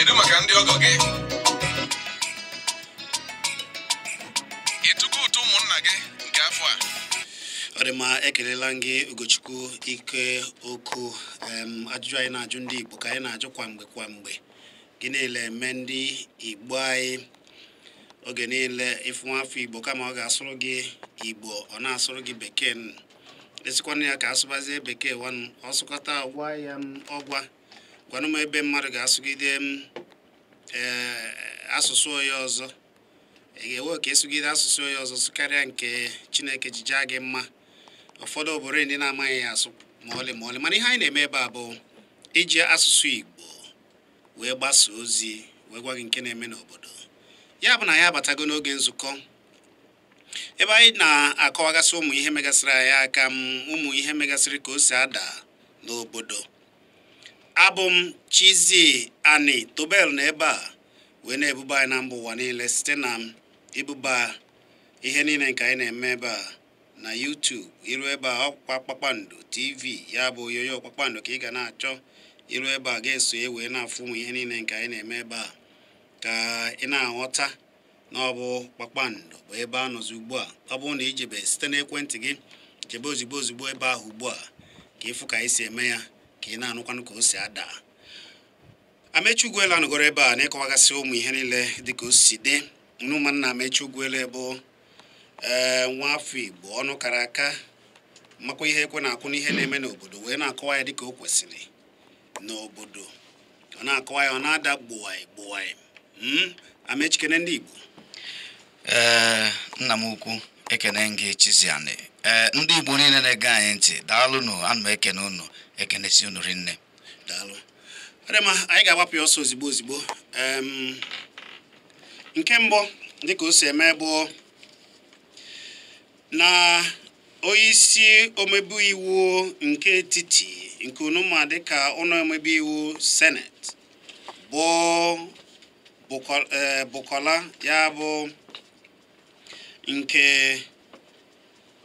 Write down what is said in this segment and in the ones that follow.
Kedu maka ndị ọgọ gị? Ịtụgo ụtụ ụmụnna gị nke afọ a? Ọ dị mma, ekelela m gị Ugochukwu Ike Okwu. Ajụjụ anyị na-ajụ ndị Igbo ka anyị na-ajụ kwa mgbe kwa mgbe, gị niile eme ndị Igbo anyị oge niile ịfụ afọ Igbo, kama ọ ga-asụrụ gị Igbo ọ na-asụrụ gị bekee, esikwana ya ka asụbazie bekee nwanụ ọ sụkọta gwa ya ọgwa gwanụ m ebe mmadụ ga-asụgide m asụsụ onye ọzọ. Ị ga-ewe ka esugide asụsụ onye ọzọ sụkarịa nke Chineke ji jaa gị mma. Ụfọdụ obodo ndị na-amaghị ya asụ ma ọlị ma ọlị, mana ihe anyị na-eme ebe a bụ iji asụsụ Igbo wee gbasa ozi wee gwa gị nke na-eme n'obodo. Ya bụ na ya abatago n'oge nzukọ ebe anyị na-akọwagasị ụmụ ihe megasịrị anyị aka, ụmụ ihe megasịrị ka o si ada n'obodo. Abụ m Chizzy Ani Tobel na ebe a wee na-ebuba anyị na mba ụwa niile site na ibuba ihe niile nke anyị na-eme ebe a na YouTube. Iru ebe a ọkwa Kpakpando TV, ya bụ onyonyo Kpakpando ka ị ga na-achọ. Iru ebe a ga-eso ya wee na-afụ ụmụ ihe niile nke anyị na-eme ebe a ka ị na-aghọta na ọ bụ Kpakpando bụ ebe a nọzi ugbu a. Ọ bụrụ na ijebe site n'ekwentị gị, jebe ozigbo ozigbo ebe ahụ ugbu a ka ịfụ ka anyị si eme ya, ka ị na-anụkwanụ ka o si ada. Amechi Ugwuele anọgoro ebe a na-ịkọwagasị ụmụ ihe niile dịka o si dị. Nna Amechi Ugwuele bụ nwa afọ Igbo ọnụ kara aka, makwa ihe ekwe na-akwụ n'ihe na-eme n'obodo wee na-akọwa ya dịka o kwesịrị n'obodo. Ọ na-akọwa ya, ọ na-ada gbuwai gbuwai. Amechi, kene ndị Igbo. Ee, nna m ukwu, ekene gị Chizzy Ani. Ee, ndị Igbo niile na-ege anyị ntị, daalụnụ. Ana m ekene unu, ekenesi unu rinne. Daalụ. Ọ dị mma, anyị ga-agbapụ ya ọsọ ozigbo ozigbo. Nke mbụ dịka o si eme bụ na onyeisi omebe iwu nke etiti nke unu ma dịka ụlọ omebe iwu Senate bụ Bukola, ya bụ nke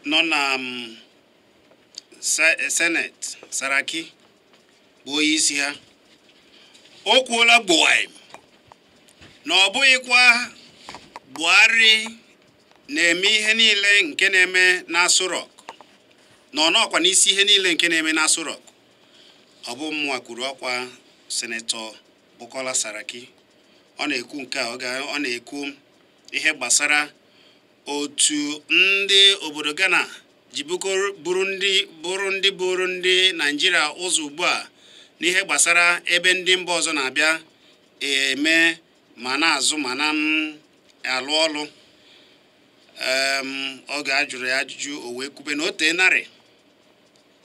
nọ na Senate, Saraki bụ onye isi ha, o kwuola gbuwai na ọ bụghịkwa Buhari na-eme ihe niile nke na-eme n'Aso Rock, na ọ nọkwa n'isi ihe niile nke na-eme n'Aso Rock. Ọ bụ mụnwa kwuru ọkwa Senator Bukola Saraki. Ọ na-ekwu nke a ọ na-ekwu ihe gbasara otu ndị obodo Ghana ji bụrụ ndị Naijiria ụzọ ugbu a n'ihe gbasara ebe ndị mba ọzọ na-abịa eme ma na-azụ ma na-alụ ọlụ. Oge a jụrụ ya ajụjụ, o wee kwube na o tee narị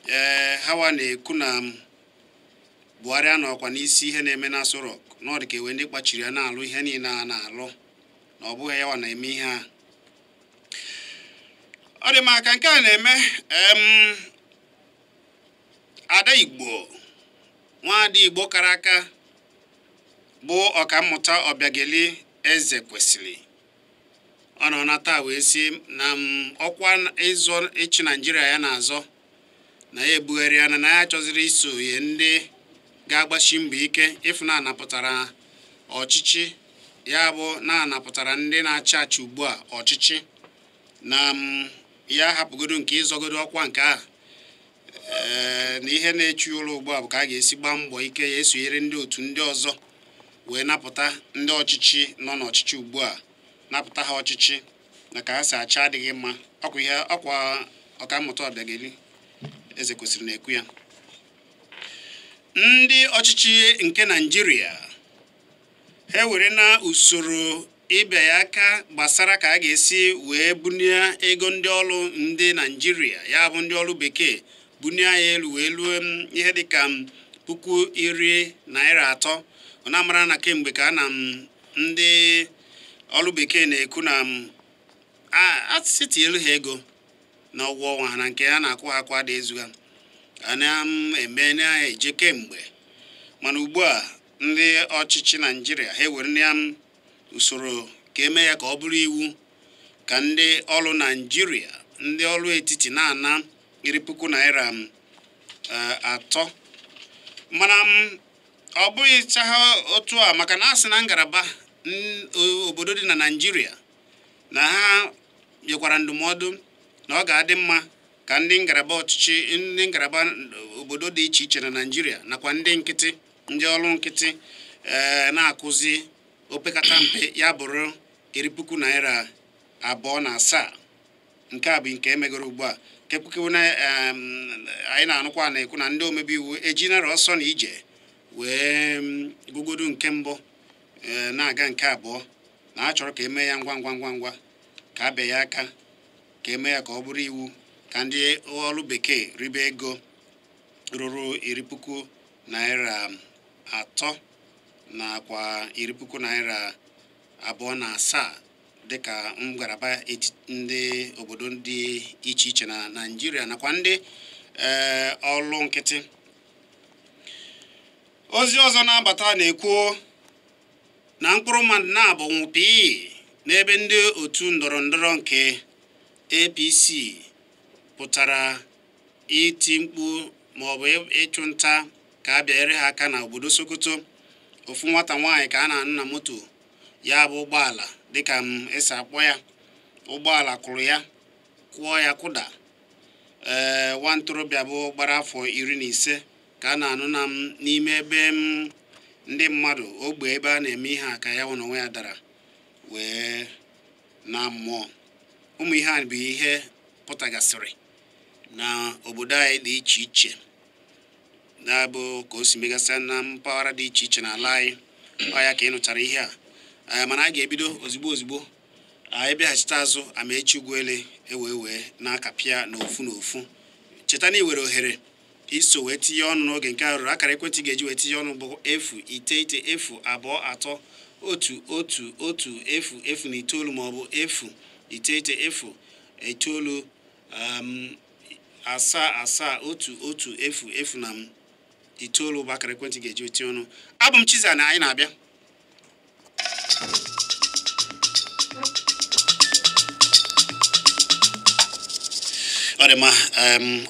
ee hawa na-ekwu na Buhari anọkwa n'isi ihe na-eme n'Aso Rock, na ọ dị ka ewe ndị kpachiri ya na-alụ ihe niile a na-alụ, na ọ bụghị yawa na-eme ihe a. Ọ dị m aka nke a na-eme. Ada Igbo, nwaada Igbo kara aka bụ ọkammụta Obiageli Ezekwesili, ọ nọ na taa wee sị na ọkwa ịzọ ịchị Naijiria ya na-azọ na ya ebugharị ya na ya chọziri iso ihe ndị ga-agbachi mbọ ike ịfụ na anapụtara ọchịchị, ya bụ na anapụtara ndị na-achị achị ugbu a ọchịchị, na ya hapụgodo nke ịzọgodo ọkwa nke a. Na ihe na-echu ụlọ ugbu a bụ ka a ga-esi gbaa mbọ ike ya esonyere ndị otu ndị ọzọ wee napụta ndị ọchịchị nọ n'ọchịchị ugbu a, napụta ha ọchịchị na ka ha si achị adịghị mma. Ọkwa ihe ọkwa ọkammụta Obiageli Ezekwesili na-ekwu ya. Ndị ọchịchị nke Naijiria ha ewere na usoro ịbịa ya aka gbasara ka a ga-esi wee bunie ego ndị ọrụ ndị Naijiria, ya bụ ndị ọrụ bekee, bunie ya elu wee luo ihe dịka 30,000 naira. Ọ na-amara na kemgbe ka a na ndị ọrụ bekee na-ekwu na a sị tinyelu ha ego na ụgwọ ọnwa ha na nke a na-akwụ ha akwa dị ezu ha, a na-eme na-eje kemgbe. Mana ugbu a ndị ọchịchị Naijiria ha ewere na usoro ka eme ya ka ọ bụrụ iwu ka ndị ọrụ Naijiria, ndị ọrụ etiti na-ana 10,000 naira 3. Mana Ọ bụghị chagha otu a, maka na a sị na ngalaba obodo dị na Naịjirịa na ha nyekwara ndụmọdụ na ọ ga-adị mma ka ndị ngalaba ọchịchị, ndị ngalaba obodo dị iche iche na Naịjirịa nakwa ndị nkịtị, ndị ọrụ nkịtị na-akụzi opekata mpe ya bụrụ 10,000 naira 27. Nke a bụ nke emegoro ugbu a. Kepụkewu na anyị na-anụkwa na-ekwu na ndị omebe iwu ejinara ọsọ na ije wee gụgodu nke mbụ na-aga nke abụọ, na a chọrọ ka eme ya ngwa ngwa ngwa ngwa, ka abịa ya aka ka eme ya ka ọ bụrụ iwu ka ndị ọrụ bekee ribe ego ruru 10,000 naira 3 nakwa 10,000 naira 27 dịka ngalaba ndị obodo dị iche iche na Naịjirịa nakwa ndị ọrụ nkịtị. Ozi ọzọ na-abata na-ekwu na mkpụrụ mmadụ na-abụ nwụpii n'ebe ndị otu ndọrọ ndọrọ nke APC pụtara iti mkpu maọbụ ịchụ nta ka a bịanyere ha aka na obodo Sokoto. Ofu nwata nwaanyị ka a na-anụ na moto ya bụ ụgbọala, dịka m esi akpọ ya, ụgbọala kụrụ ya, kụọ ya kụda. Nwa ntorobịa bụ gbara afọ 15 ka a na-anụ na m n'ime ebe m ndị mmadụ ogbe ebe a na-eme ihe a ka ya na onwe ya dara wee na mmụọ. Ụmụ ihe a bụ ihe pụtagasịrị na obodo anyị dị iche iche, na-abụ ka o si megasịa na mpaghara dị iche iche n'ala anyị. Ọ ya ka ị nụchara ihe a, mana a ga-ebido ozigbo ozigbo anyị bịaghachite azụ Amaechi Ugwuele ewee wee na-akapịa n'ofu n'ofu. Cheta na ị nwere ohere iso wee tinye ọnụ n'oge nke a ruru. Akara ekwentị ga-eji wee tinye ọnụ bụ 0 9 0 2 3 1 1 1 0 0 na 9 maọbụ 0 9 0 9 7 7 1 1 0 0 na 9 bụ akara ekwentị ga-eji wee tinye ọnụ. Abụ m Chizzy na anyị na-abịa. Ọ dị mma,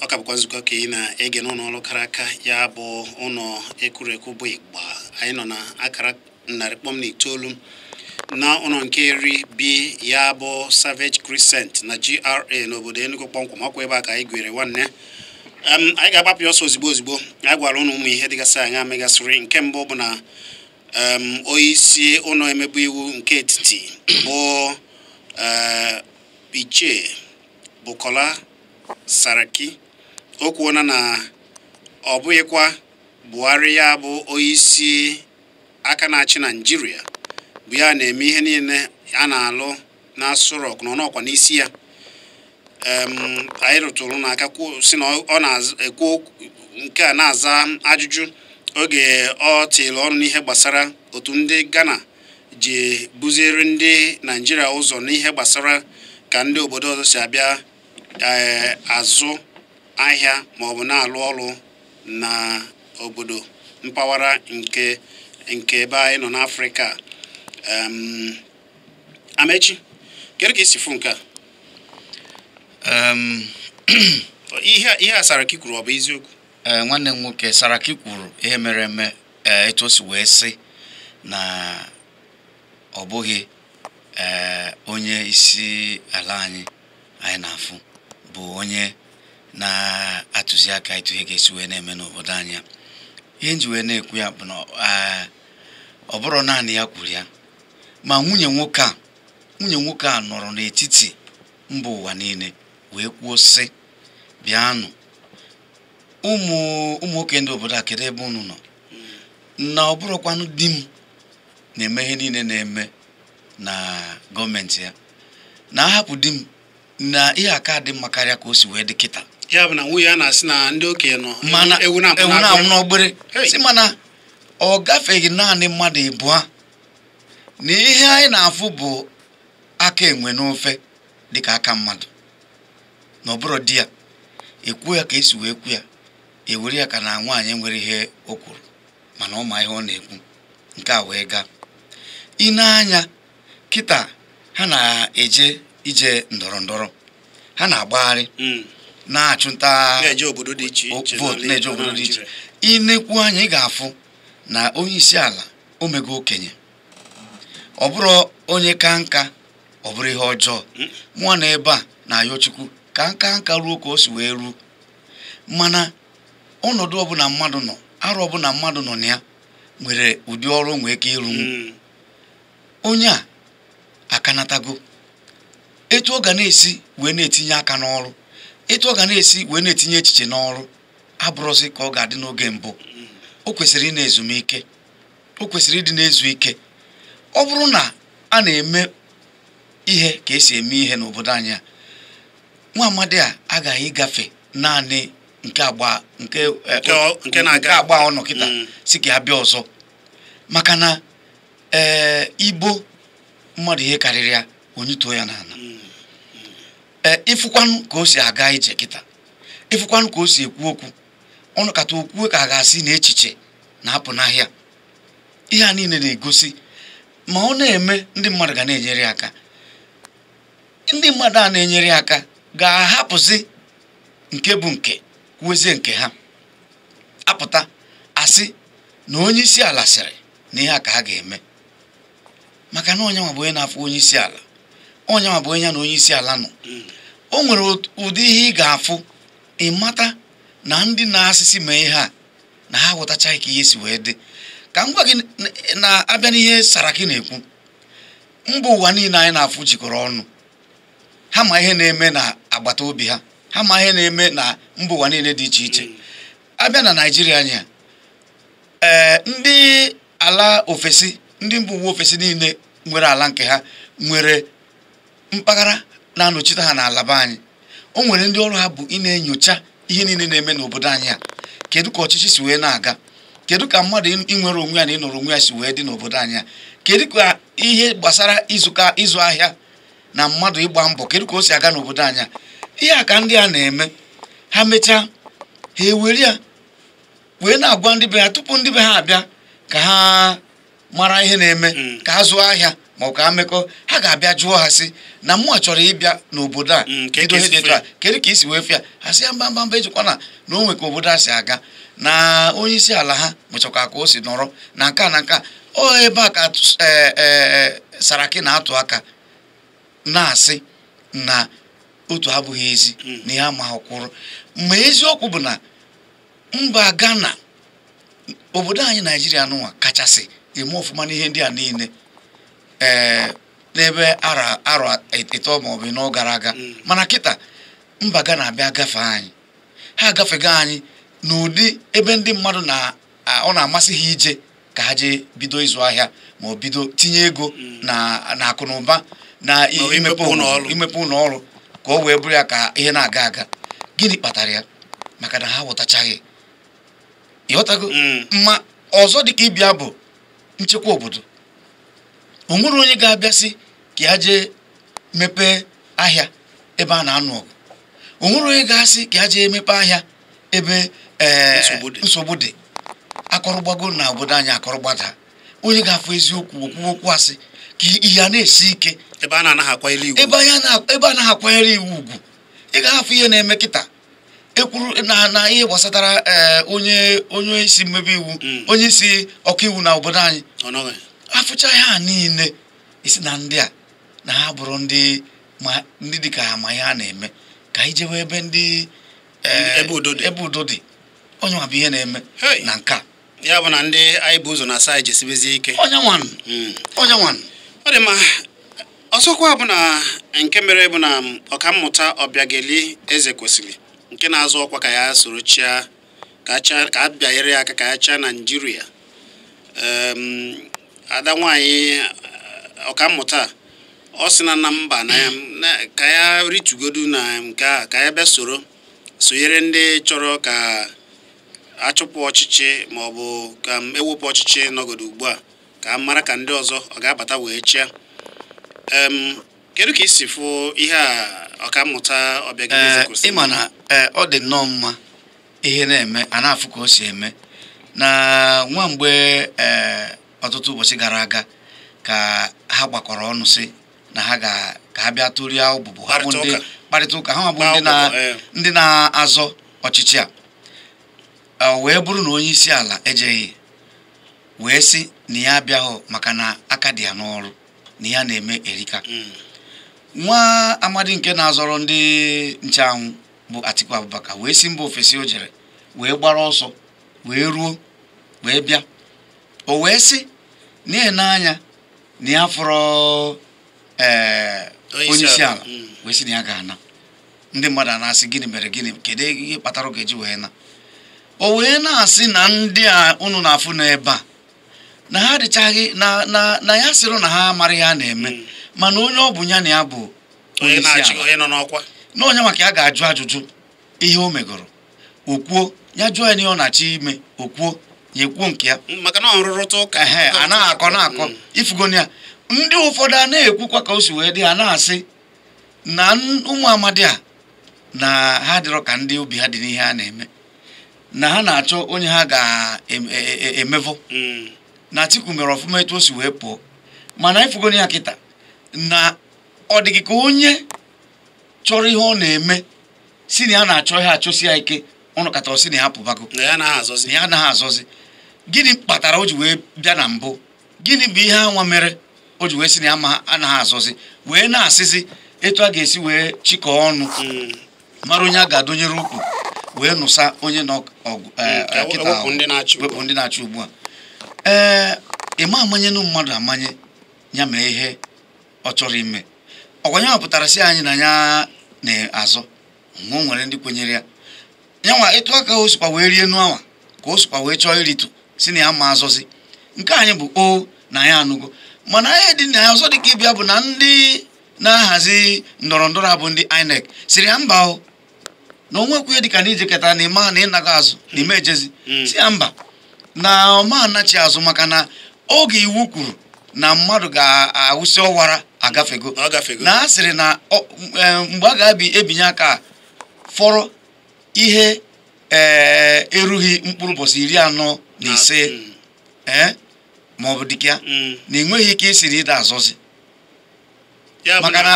ọ ka bụkwa nzukọ ka ị na-ege n'ụlọ ọrụ kara aka, ya bụ ụlọ ekwurekwu bụ Igba. Anyị nọ na akara 100.9 na ụlọ nke iri bi, ya bụ Savage Crescent na GRA n'obodo Enugu kpọmkwem. Ọkwa ebe a ka anyị gwere nwanne. Anyị ga-agbapụ ya ọsọ ozigbo ozigbo. Anyị gwara ụnụ ụmụ ihe dịgasị anya megasịrị. Nke mbụ bụ na onye isi ụlọ emebe iwu nke etiti bụ Ichie Bukola Saraki, o kwuona na ọ bụghịkwa Buhari ya bụ onye isi aka na-achị Naịjirịa bụ ya na-eme ihe niile a na-alụ na Aso Rock na ọnọkwa n'isi ya. Anyị rụtụrụ n'aka si na ọ na-ekwu nke a na-aza ajụjụ oge ọ tịrị ọnụ n'ihe gbasara otu ndị Ghana ji buziere ndị Naịjirịa ụzọ n'ihe gbasara ka ndị obodo ọzọ si abịa azụ ahịa maọbụ na-alụ ọrụ na obodo mpaghara nke ebe anyị nọ n'Afrịka. Amechi, kedu ka isi fụ nke a? Ihe a Saraki kwuru ọ bụ eziokwu? Nwanne m nwoke, Saraki kwuru ihe mere eme, etu o si wee sị na ọ bụghị onye isi ala anyị na-afụ bụ onye na-atụzi aka etu ihe ga-esi wee na-eme n'obodo anyị. Ihe nji wee na-ekwu ya bụ na ọ bụrụ naanị ya kwuru ya, ma nwunye nwoke a nọrọ n'etiti mba ụwa niile wee kwuo sị, bịanụ ụmụ nwoke ndị obodo a, kedu ebe unu nọ? Na ọ bụrụkwanụ di m na-eme ihe niile na-eme na gọọmenti ya, na ahapụ di m na ihe aka dị mma karịa ka o si wee dị kịta. Ya bụ na nwunye ya na-asị na ndị okenye nọ mana ewu na-amụ n'ogbere, si mana ọ gafeghị naanị mmadụ ịbụọ, na ihe anyị na-afụ bụ aka enwe n'ofe dịka aka mmadụ, na ọ bụrụ di ya ekwu ya ka esi wee kwu ya, ewere ya ka na nwaanyị nwere ihe o kwuru, mana ọ ma ihe ọ na-ekwu. Nke a wee gaa i na-anya kịta, ha na-eje ije ndọrọ ndọrọ, ha na-agbagharị na-achụnta na-eje obodo dị iche iche, vootu, na-eje obodo dị iche. Inekwu anya ị ga-afụ Na onye isi ala omego okenye, ọ bụrụ onye ka nka, ọ bụrụ ihe ọjọọ. Mụọ na ebe a na-ayọ Chukwu ka nka nka ruo ka o si wee ruo. Mana ọnọdụ ọbụla mmadụ nọ, arụ ọbụla mmadụ nọ na ya nwere ụdị ọrụ nwee ike ịrụ. Onye a akanatago etu ọ ga na-esi wee na-etinye aka n'ọrụ, etu ọ ga na-esi wee na-etinye echiche n'ọrụ, abụrụzi ka ọ ga-adị n'oge mbụ. O kwesịrị ị na-ezumike, o kwesịrị ịdị na-ezu ike. Ọ bụrụ na a na-eme ihe ka esi eme ihe n'obodo anyị a, nwa amadi a agaghị ịgafe naanị nke agba nke nke agba ọnọ kịta si ka ya bịa ọzọ, maka na ibo mmadụ ihe karịrị ya onyituo ya n'ala. Ịfụkwanụ ka o si aga ije kịta, ịfụkwanụ ka o si ekwu okwu, ọnụkata okwu ka a ga-asị na echiche na-apụ n'ahịa. Ihe a niile na-egosi ma ọ na-eme ndị mmadụ ga na-enyere aka. Ndị mmadụ a na-enyere aka ga-ahapụzi nke bụ nke kwuezie nke ha, apụta asị na onye isi ala sịrị na ihe a ka ha ga-eme, maka na onye nwa bụ onye na-afụ onye isi ala, onye nwa bụ onye ya na onye isi ala nọ. O nwere ụdị ihe ị ga-afụ ịmata na ndị na-asịsị mee ihe a na ha ghọtachaghị ka ihe si wee dị. Ka m gwa gị na-abịa n'ihe Saraki na-ekwu, mba ụwa niile anyị na-afụ jikọrọ ọnụ. Ha ma ihe na-eme na agbata obi ha, ha ma ihe na-eme na mba ụwa niile dị iche iche. Abịa na Naịjirịa anyị a, ndị ala ofesi, ndị mba ụwa ofesi niile nwere ala nke ha, nwere mpaghara na-anọchite ha n'ala be anyị. O nwere ndị ọrụ ha bụ ị na-enyocha ihe niile na-eme n'obodo anyị a. Kedu ka ọchịchị si wee na-aga, kedu ka mmadụ inwere onwe ya na ịnọrọ onwe ya si wee dị n'obodo anyị a, kedu ka ihe gbasara ịzụ ahịa na mmadụ ịgba mbọ, kedu ka o si aga n'obodo anyị a. Ihe a ka ndị a na-eme. Ha mechaa ha ewere ya wee na-agwa ndị be ha tupu ndị be ha abịa ka ha mara ihe na-eme, ka ha zụọ ahịa ma ọ ka ha mekọ. Ha ga-abịa jụọ ha sị na mụnwa chọrọ ịbịa n'obodo a, kedu ihe dị etu a, kedu ka isi wee fịa. Ha sị ya mba mba mba, ejikwana na o nwe ka obodo a si aga, na onye isi ala ha mụchakwa ka o si nọrọ na nka na nka. Ọ ebe a ka Saraki na-atụ aka na-asị na otu abụghị ezi na ihe ama kwụrụ. Ma eziokwu bụ na mba Ghana, obodo anyị Naijiria nụnwa kachasị eme ọfụma n'ihe ndị a niile n'ebe arọ 3 maọbụ 4 gara aga. Mana kịta mba Ghana abịa gafee anyị, ha agafego anyị n'ụdị ebe ndị mmadụ na ọ na-amasị ha ije ka ha jee bido ịzụ ahịa ma ọ bido tinye ego na akụ na ụba na imepe ụlọ ọrụ ka o wee bụrụ ya ka ihe na-aga aga. Gịnị kpatara ya? Maka na ha ghọtachaghị. Ịghọtago? Ma ọzọ dịka ịbịa bụ nchekwa obodo. O nwere onye ga-abịasị ka ya jee mepee ahịa ebe a na-anụ ọgụ, o nwere onye ga-asị ka ya jee mepee ahịa ebe nsogbu dị. Akọrọgbago na obodo anyị akọrọgbada, onye ga-afụ eziokwu okwu okwu asị ka ihe a na-esi ike ebe a na-anaghị akwanyere iwu ugwu. Ị ga-afụ ihe na-eme kịta ekwuru na ihe gbasatara onye isi mmebe iwu, onye isi ọkaiwu na obodo anyị, afụcha ha niile isi na ndị a na ha bụrụ ndị dịka ha ma ihe a na-eme, ka anyị jewe ebe ndị ebe udo dị. Onye nwa bụ ihe na-eme na nka ya bụ na ndị anyị bụ ụzọ na asa anyị jesibezie ike. Onye nwanụ ọ dị mma. Ọzọkwa bụ na nke mere bụ na ọkammụta Obiageli Ezekwesili nke na-azọ ọkwa ka ya soro chia ka a bịanyere ya aka ka ya chia Naijiria, ada nwaanyị ọkammụta ọ sị na mba na ka ya ritugodu na nke a ka ya bịa soro sonyere ndị chọrọ ka achụpụ ọchịchị ma ọ bụ ka ewepụ ọchịchị nọgodo ugbu a ka a mara ka ndị ọzọ ọ ga-abata wee chịa. Kedu ka isi fụ ihe a ọkammụta Obiageli Ezekwesili? Ịma na ọ dị nnọọ mma ihe na-eme a na-afụ ka o si eme na nwa mgbe ọtụtụ ụbọchị gara aga ka ha gbakọrọ ọnụ sị na ha ga ka ha bịa tụrịa ụbụbụ ha bụ ndị kparịta ụka ha bụ ndị na-azọ ọchịchị a, wee bụrụ na onye isi ala ejeghị. Wee sị na ya abịaghị maka na aka dị ya n'ọrụ na ya na-eme erika. Nwa amadi nke na-azọrọ ndị ncheanwụ bụ Atiku Abubakar wee si mba ofesi o jere wee gbara ọsọ wee ruo wee bịa, o wee sị na anya na ya fọrọ onye isi ala, wee sị na ya ga-ana. Ndị mmadụ na-asị gịnị mere, gịnị, kedu ihe kpatara ọ ga-eji wee na? O wee na-asị na ndị a unu na-afụ n'ebe a na ha adịchaghị na ya sịrị na ha amara ihe a na-eme, mana onye ọ bụ ya na ya bụ onye isi ala na onye maka ya ga-ajụ ajụjụ ihe o megoro, o kwuo ya, jụọ ya n'ihe ọ na-achọ ime, o kwuo ya, ekwuo nke ya, maka na ọ nrụrụta ụka a na-akọ na-akọ ifugoni ya. Ndị ụfọdụ a na-ekwukwa ka o si wee dị, ha na-asị na ụmụ amadi a na ha dịrọ ka ndị obi ha dị n'ihe a na-eme, na ha na-achọ onye ha ga-emevọ. Na Atiku mere ọfụma etu o si wee pụọ, mana ifugoni ya kịta na ọ dị gị ka onye chọrọ ihe ọ na-eme si na ya na-achọ ihe achọsi ya ike, ọnụ kata ọ sị na ya pụbago, na ya anaghị azọzi. Gịnị kpatara o ji wee bịa na mbụ? Gịnị bụ ihe anwa mere o ji wee sị na ya anaghị azọzi, wee na-asịzi etu a ga-esi wee chịkọọ ọnụ mara onye a ga-adọnyere ukwu wee nụsa onye nọ ọgụ kịta wepụ ndị na-achị ugbu a? Ee, ịma amanyenu mmadụ amanye ya mee ihe ọ chọrọ ime. Ọkwa ya pụtara sị anyị na ya na-azọ, nwa nwere ndị kwenyere ya. Yanwa etu aka o sikwa wee rie nu anwa ka o sikwa wee chọọ iritu si na ya ma azọzi. Nke anyị bụ o na ya anụgo, mana ihe dị na ya ọzọ dị ka ịbịa bụ na ndị na-ahazi ndọrọ ndọrọ abụ ndị INEC siri ya mba o, na onwekwu dịka na ijekọta na ịma na ịnago azụ na ime ejezi, si ya mba na ọma anachi azụ, maka na oge iwu kwuru na mmadụ ga-awụsị ọwara agafego, na a sịrị na mgbe a ga-ebinye aka fọrọ ihe erughị mkpụrụ ụbọchị 45 ma ọ bụ dịka ya na enweghị ike isi na ịda azọzi,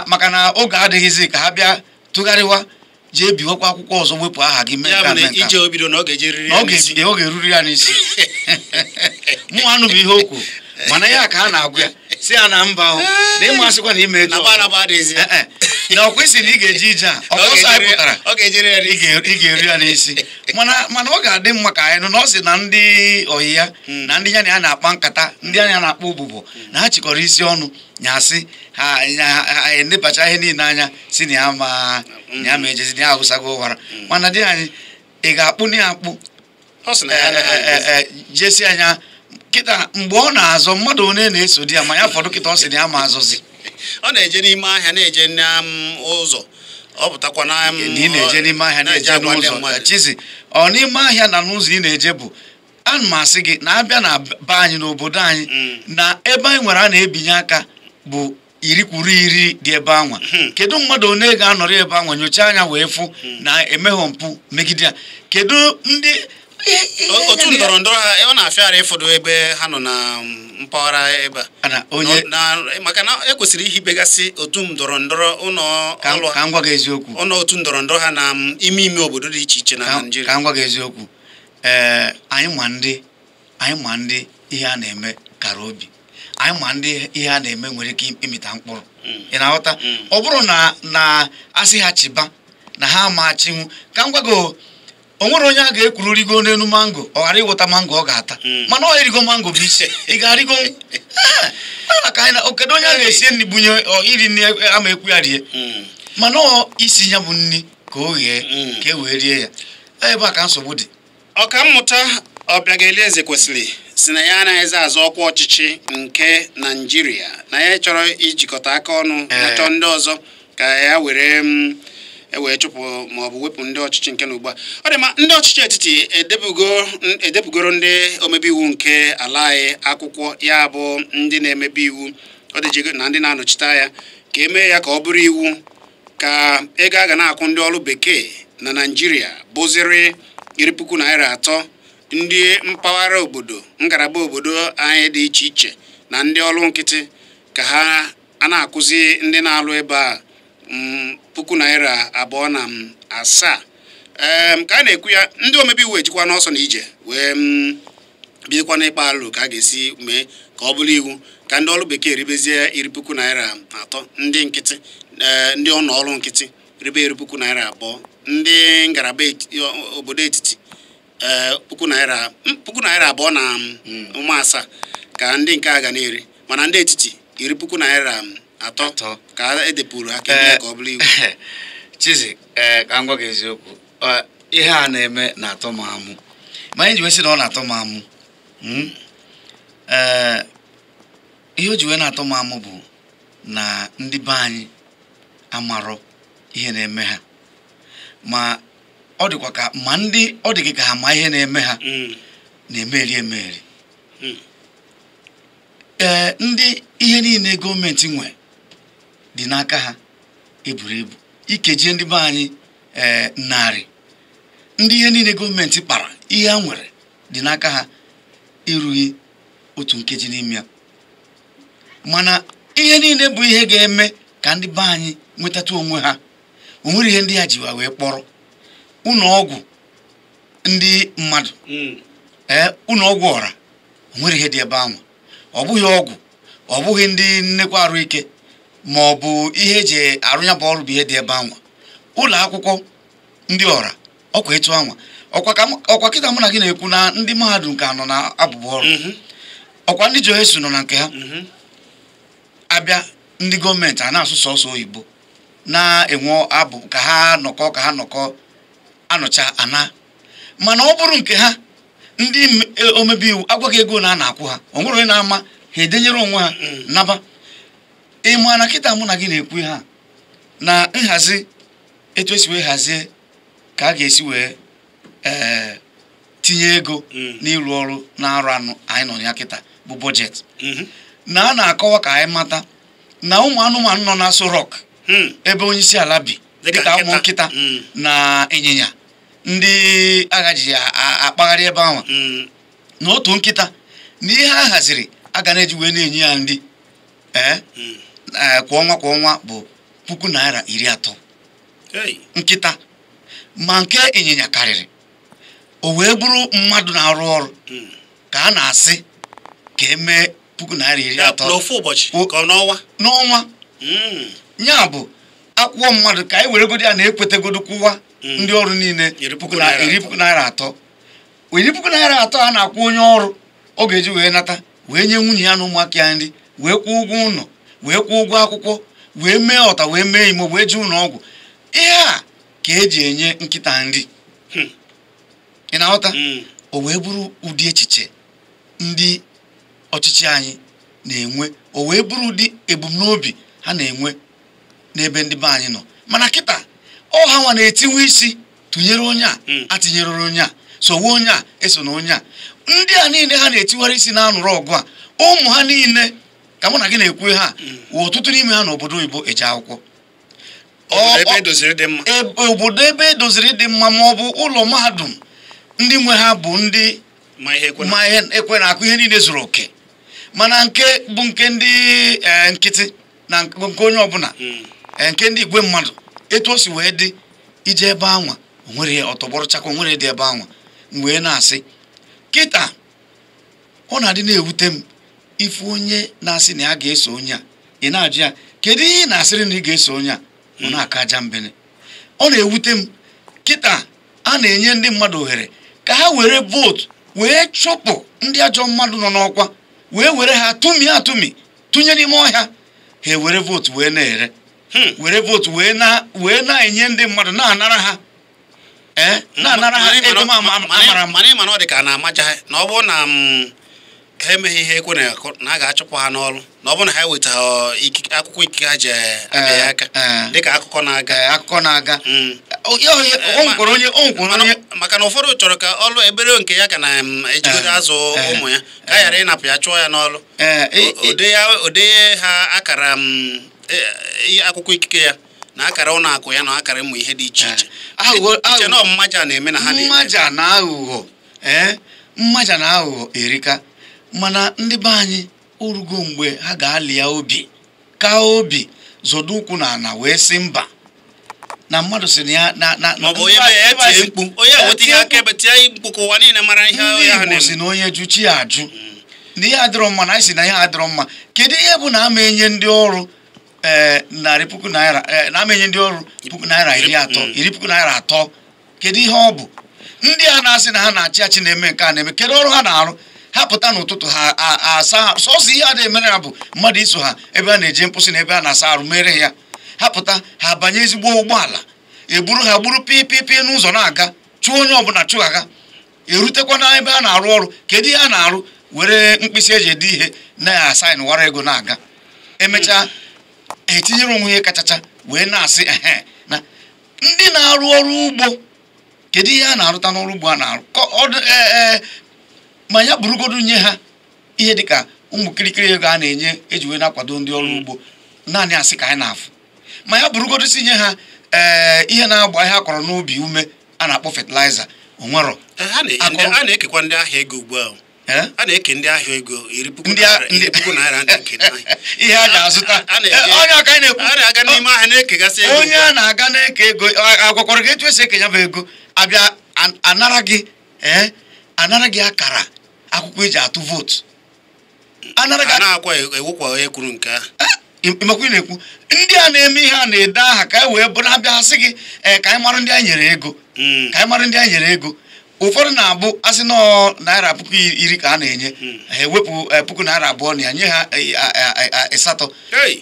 maka na oge adịghịzi ka ha bịa tụgharịwa jee biwekwa akwụkwọ ọzọ wepụ aha gị mee ka ọ ga-eruri ya n'isi. Mụ anụ bụ ihe o kwuru, mana ya ka a na-agwa ya si ya na mba na ịma asịkwa na ime etu na ọkwa isi na ị ga-eje ije a ọsọ anyị pụtara ị ga-eru ya n'isi. Mana ọ ga-adị mma ka anyị nụ na ọ sị na ndị oyi ya na ndị ya na ya na-akpa nkata, ndị ya na-akpa ụbụbọ, na ha chịkọrọ isi ọnụ ya asị ha enebacha ihe niile anya si na ya ma ejezi na ya ahụsago ụwara. Mana di anyị ị ga-akpụ na ya akpụ jesi anya kịta mgbe ọ na-azọ mmadụ onye na-eso di ya, ma ya fọdụ kịta ọ sị na ya ma azọzi. Ọ na-eje n'ime ahịa na-eje n'ụzọ, ọ pụtakwa na ị na-eje n'ime ahịa na-eje n'ụzọ. Chizi, ọ n'ime ahịa na n'ụzọ ị na-eje bụ ana m asị gị na abịa na be anyị n'obodo anyị na ebe anyị nwere a na-ebinye aka bụ 10 dị ebe anwa. Kedu mmadụ one ga-anọrọ ebe anwa nyochaa anya wee fụ na emeghọ mpụ megide ya? Kedu ndị otu ndọrọ ndọrọ ha ọ na-afịara ịfọdụ ebe ha nọ na mpaghara ebe a, maka na ekwesịrị ihibegasị otu ndọrọ ndọrọ ụlọ ka m gwa gị eziokwu, ụlọ otu ndọrọ ndọrọ ha na ime ime obodo dị iche iche na Naịjirịa. Ka m gwa gị eziokwu, ee, anyị ma ndị ihe a na-eme kara obi, anyị ma ndị ihe a na-eme nwere ike ịmịta mkpụrụ. Ị na-aghọta? Ọ bụrụ na asị ha chịba na ha ama achinwu, ka m gwa gị o nwere onye a ga-ekwuru rigo n'elu mango ọ ghara ịghọta mango ọ ga-ata, mana ọ erigo mango bụ isi ị ga-arịgo. Kedu onye a ga-esi nri bunye iri nri ama ekwu ya rie, mana ọ isi ya bụ nri ka o ghee ka e wee rie ya. Ebe a ka nsogbu dị. Ọkammụta Obiageli Ezekwesili si na ya anaghịzi azọ ọkwa ọchịchị nke Naịjirịa, na ya chọrọ ijikọta aka ọnụ na chọọ ndị ọzọ ka ya were wee chụpụ ma ọ bụ wepụ ndị ọchịchị nke na ugbu a. Ọ dị mma, ndị ọchịchị etiti edebugoro ndị omebe iwu nke ala anyị akwụkwọ, ya bụ ndị na-emebe iwu ọ dịjigo na ndị na-anọchite anya, ka emee ya ka ọ bụrụ iwu ka ego a ga na-akwụ ndị ọrụ bekee na Naịjirịa bụziri 10,000 naira 3, ndị mpaghara obodo ngalaba obodo anyị dị iche iche na ndị ọrụ nkịtị ka ha a na-akụzi ndị na-alụ ebe a 2,700 naira. Ka a na-ekwu ya, ndị omebe iwu ejikwa n'ọsọ na ije wee Bidokwa n'ịkpa alụ ka a ga-esi mee ka ọ bụrụ iwu ka ndị ọrụ bekee ribezie 10,000 naira 3, ndị nkịtị ndị ọnụ ọrụ nkịtị ribe 10,000 naira 2, ndị ngalaba obodo etiti 2,700 naira ka ndị nke a ga na-eri, mana ndị etiti 10,000 naira 3 ka edepụrụ ha ka ọ bụrụ iwu. Chizi, ka m gwa gị eziokwu, ihe a na-eme na-atọ m amụ, ma anyị ji wee sị na ọ na-atọ m amụ. Ihe o ji wee na-atọ m amụ bụ na ndị be anyị amarọ ihe na-eme ha, ma ọ dịkwa ka ma ndị ọ dị gị ka ha ma ihe na-eme ha na-emeri emeri. Ndị ihe niile gọọmenti nwe dị n'aka ha eburu ibu, ikejie ndị be anyị 100, ndị ihe niile gọọmenti kpara ihe ha nwere dị n'aka ha erughị otu nkeji n'ime ya. Mana ihe niile bụ ihe ga-eme ka ndị be anyị nwetatụ onwe ha, o nwere ihe ndị ya jiwa wee kpọrọ ụlọ ọgwụ ndị mmadụ, ụlọ ọgwụ ọra, o nwere ihe dị ebe ahụ, ọ bụghị ọgwụ, ọ bụghị ndị nnekwa arụ ike ma ọ bụ ihe eji arụ ya bụ ọrụ bụ ihe dị ebe ahụ. Ụlọ akwụkwọ ndị ọra ọkwa etu anwa, ọkwa kịta mụ na gị na-ekwu na ndị mahadum ka nọ na abụbụ ọrụ, ọkwa ndị Johesu nọ na nke ha. Abịa ndị gọọmenti a na-asụ sọsọ oyibo na-enwe abụ ka ha nọkọ anọcha ana, mana ọ bụrụ nke ha ndị omebe iwu agwaghị ego na a na-akwụ ha, o nwere onye na-ama ha edenyere onwe ha naba. Ịma na kịta mụ na gị na-ekwu ha na nhazi etu esi wee hazie ka a ga-esi wee tinye ego n'ịrụ ọrụ na-arụ anụ anyị nọ ya kịta bụ bọjetị, na a na-akọwa ka anyị mata na ụmụ anụmanụ nọ na Aso Rock ebe onye isi ala bi dịka ụmụ nkịta na ịnyịnya ndị agha ji akpagharị ebe ahụ, na otu nkịta na ihe a haziri aga na-eji wee na-enye ya nri kwa ọnwa kwa ọnwa bụ 30,000 naira nkịta, ma nke ịnyịnya karịrị. O wee bụrụ mmadụ na-arụ ọrụ ka a na-asị ka emee 30,000 naira n'ọnwa. Ya bụ akwụkwọ mmadụ ka anyị weregodo ya na-ekwetegodo kwụwa ndị ọrụ niile 10,000 naira 3. 10,000 naira 3 a na-akwụ onye ọrụ ọ ga-eji wee nata wee nye nwunye ya na ụmụaka ya nri, wee kwụọ ụgwọ ụlọ, wee kwụọ ụgwọ akwụkwọ, wee mee ọta, wee mee imo, wee jee ụlọ ọgwụ. Ihe a ka eji enye nkịta nri. Ị na-aghọta? O wee bụrụ ụdị echiche ndị ọchịchị anyị na-enwe, o wee bụrụ ụdị ebumnobi ha na-enwe n'ebe ndị be anyị nọ. Mana kịta ọ ha nwa na-etinwe isi tụnyere onye a, atinyere onye a, sowe onye a, eso na onye a. Ndị a niile ha na-etiwara isi na-anụrụ ọgụ a, ụmụ ha niile ka mụ na gị na-ekwu ha, ọtụtụ n'ime ha n'obodo oyibo eje akwụkwọ, obodo ebe edoziri dị mma, ma ọ bụ ụlọ mahadum ndị nwe ha bụ ndị ma ihe ekwe na-akụ, ihe niile zuru oke. Mana nke bụ nke ndị nkịtị na nke onye ọbụla, nke ndị igwe mmadụ, etu o si wee dị ije ebe anwa onwere ọtọgbọrọchakwa, onwere dị ebe anwa. M wee na-asị kịta ọ na-adị na-ewute m ife onye na-asị na ya ga-eso onye a, ị na-ajụ ya kedu ihe ị na-asịrị na ị ga-eso onye a, ọ na-aka aja mbene. Ọ na-ewute m kịta a na-enye ndị mmadụ ohere ka ha were vootu wee chụpụ ndị ajọ mmadụ nọ n'ọkwa, wee were ha tụmie atụmi tụnye n'ime ọhịa, ha ewere vootu wee na-ere, were vootu wee na-enye ndị mmadụ, na-anara ha na-anara ha ego amara. Mana ịma na ọ dị ka a na-amaja ha na ọ bụrụ na ha emeghị ihe ekwe na a ga-achụpụ ha n'ọrụ, na ọ bụrụ na ha ewetaghị akwụkwọ ikike ha ji abịa ya aka dịka akụkọ na-aga akụkọ na-aga. Maka na ụfọdụ chọrọ ka ọlụ ebere nke ya ka na-ejigodo azụ ụmụ ya ka a ghara ịnapụ ya chụọ ya n'ọlụ, ode ha akara akwụkwọ ikike ya na akara ụlọ akụ ya na akara ụmụ ihe dị iche iche. Iche na mmaja na-eme na ha na-eme mmaja na aghụghọ. Mmaja na aghụghọ erika. Mana ndị be anyị orugo mgbe ha ga-alị ya obi ka obi zọdo ụkwụ na ana wee sị mba Na mmadụ sị na ya na Ma ọ bụ onye mee ya tie mkpu, onye eweta ihe akaebe tie mkpu ka ụwa niile mara ihe ndị onye ahụ Igbo na-eme. si na onye jụ chi ya ajụ, na ihe adịrọ mma, na anyị si na ihe adịrọ mma. Kedu ihe bụ na ama enye ndị ọrụ 100,000 naira, na ama enye ndị ọrụ puku naira 30, 30,000 naira? Kedu ihe ọ bụ ndị a na-asị na ha na-achị achị na-eme nke a na-eme? Kedu ọrụ ha na-arụ? Ha pụta n'ụtụtụ, ha asa ha sọsọ ihe a na-emere ha bụ mmadụ iso ha ebe a na-eje mposi na ebe a na-asa arụ mere ya. Ha pụta, ha banye ezigbo ụgbọala, eburu ha gburu pipipi n'ụzọ na-aga, chụọ onye ọbụla chụghaga, erutekwa na ebe a na-arụ ọrụ. Kedu ihe a na-arụ? Were mkpịsị eji ede ihe na-asaịn wara ego na-aga. Emechaa, etinyere onwe ihe kachacha wee na-asị ehe na ndị na-arụ ọrụ ugbo. Kedu ihe a na-arụta n'ọrụ ugbo a na-arụ? Ma ya burugodu nye ha ihe dịka ụmụ kirikiri ego a na-enye eji wee na-akwado ndị ọrụ ugbo, naanị asị ka anyị na-afụ. Ma ya burugodu si nye ha ihe na-agba ihe a kọrọ n'ubi ume a na-akpọ fertilizer, onwero. A na-ekekwa ndị ahịa ego ugbu a. A na-eke ndị ahịa ego 10,000 naira, 10,000 naira a na-eke n'ahịa. Ihe a ga-azụta. A na-eke- Onye aka anyị na-ekwu. A na-aga n'ime ahịa na-ekegasị ego Onye ugbu a. a na-aga na-eke ego, agwakwara gị etu esi eke ya bụ ego. Abịa anara gị, anara gị akara akwụkwọ eji atụ vootu, anara gị. A na-akwa ewukwa onye kwuru nke ahụ. Ịmakwa ị na-ekwu ndị a na-eme ihe a na-ede aha ka e wee bụrụ abịa sị gị ee ka anyị mara ndị anyị nyere ego, ka anyị mara ndị anyị nyere ego. Ụfọdụ na-abụ asị nọọ naira 10,000 ka a na-enye ha, ewepụ 2,000 naira na ya nye ha 8. Hey!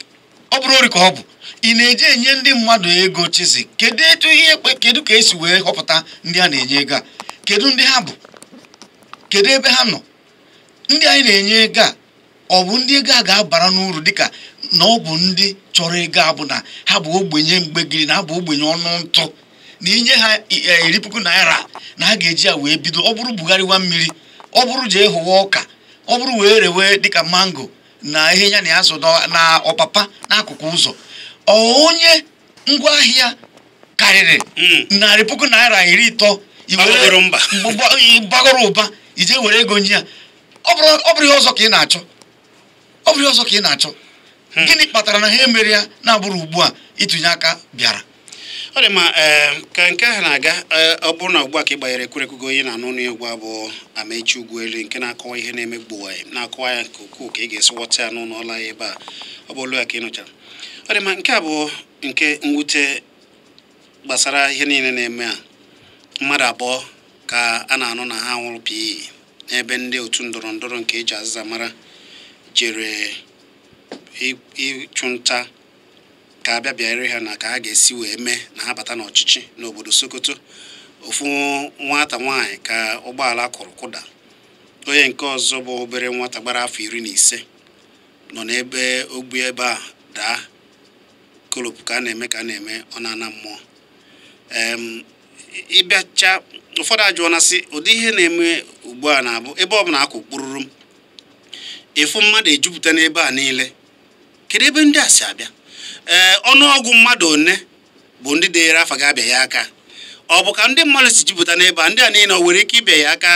Ọ bụrụ ori ka ọ bụ ị na-eje enye ndị mmadụ ego. Chizi, kedu etu ihe kedu ka esi wee họpụta ndị a na-enye ego a? Kedu ndị ha bụ? Kedu ebe ha nọ? Ndị anyị na-enye ego a, ọ bụ ndị ego a ga-abara n'uru, dịka na ọ bụ ndị chọrọ ego a bụ na ha bụ ogbenye mgbegiri, na ha bụ ogbenye ọnụ ntụ, na inye ha 10,000 naira na ha ga-eji ya wee bido, ọ bụrụ bugharịwa mmiri, ọ bụrụ jee hụwa ọka, ọ bụrụ wee rewe dịka mango na ihe ya na ya so na ọpapa n'akụkụ ụzọ, ọ onye ngwaahịa karịrị 130,000 Gbagoro mba. Gbagoro ụba, ije were ego nye ya. Ọ bụrụ ihe ọzọ ka ị na-achọ, ọ bụrụ ihe ọzọ ka ị na-achọ, gịnị kpatara na ha emere ya na-abụrụ ugbu a ịtụnye aka bịara? Ọ dị mma. Ee, ka nke ahụ na-aga, ee, ọ bụrụ na ugbu a ka ị gbanyere ekwurekwu, onye na-anụ ọnụ ya ugbu a bụ Amaechi Ugwuele, nke na-akọwa ihe na-eme gbuwa, na-akọwa ya nke ukwuu ka ị ga-esi ghọta ya n'ụlọ ọla ya ebe a. Ọ bụ olu ya ka ị nụchara. Ọ dị mma. Nke a bụ nke mwute gbasara ihe niile na-eme a. Mmadụ abụọ ka a na-anụ na ha nwụrụ pii n'ebe ndị otu ndọrọ ndọrọ nke eji azịza mara jere ịchụ nta ka abịa bịara ha na ka ha ga-esi wee mee na ha bata n'ọchịchị n'obodo Sokoto. Ofu nwata nwaanyị ka ụgbọala kụrụ kụda, onye nke ọzọ bụ obere nwata gbara afọ 15 nọ n'ebe ogbu ebe a daa kolopụ ka a na-eme ka a na-eme ọ na-ana mmụọ. Ịbịacha ụfọdụ ajụọna sị ụdị ihe na-eme ugbu a na-abụ ebe ọ bụla akwụ kpụrụrụ m ịfụ mmadụ ejupụta n'ebe a niile. Kedu ebe ndị a si abịa? Ee, ọnụọgụ mmadụ one bụ ndị dịnyere afa ga-abịa ya aka? Ọ bụ ka ndị mmadụ si jupụta n'ebe a, ndị a niile o nwere ike ịbịa ya aka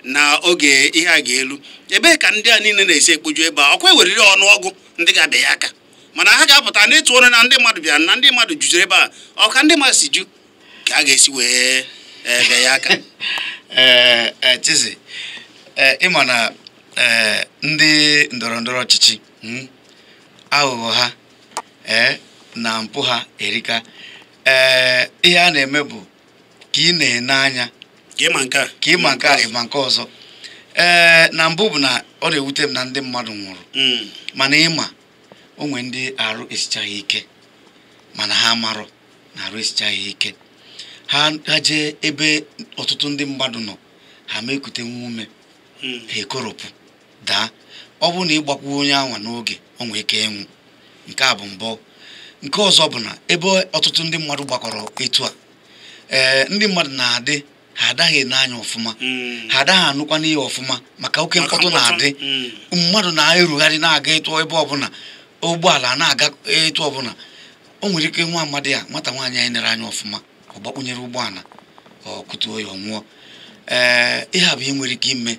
na oge ihe a ga-elu? Ebee ka ndị a niile na-esi ekpoju ebe a? Ọkwa eweriri ọnụọgụ ndị ga-abịa ya aka, mana ha ga-apụta n'etu ọnụ na ndị mmadụ bịara na ndị mmadụ juziri ebe a. Ọ ka ndị mmadụ si ju ka a ga-esi wee bịa ya aka? Ee, ee, Chizi, ee, ịma na ndị ndọrọ ndọrọ ọchịchị, aghụghọ ha na mpụ ha erika. Ee, ihe a na-eme bụ ka ị na-ene anya ka ịma nke a, ka ịma nke a, ịma nke ọzọ. Ee, na mbụ bụ na ọ na-ewute m na ndị mmadụ nwụrụ, mana ịma onwe ndị arụ esichaghị ike, mana ha marọ na arụ esichaghị ike ha. Ha jee ebe ọtụtụ ndị mmadụ nọ, ha ma ekute nwa ume, ha ekoropụ daa. Ọ bụrụ na ị gbakwuo onye anwa n'oge, o nwee ike ịnwụ. Nke a bụ mbụ. Nke ọzọ bụ na ebe ọtụtụ ndị mmadụ gbakọrọ etu a, ee, ndị mmadụ na-adị ha adaghị ene anya ọfụma, ha adaghị anụkwa n'ihe ọfụma maka oke maka mkpọtụ na-adị. Mmadụ na-erugharị na-aga etu ebe ọbụla ụgbọala na-aga etu ọbụla, o nwere ike nwa amadi a, nwata nwaanyị anyị nere anya ọfụma, ọ gbakpunyere ụgbọala, ọ kụtuo ya, ọ nwụọ. Ee, ihe a bụ ihe nwere ike ime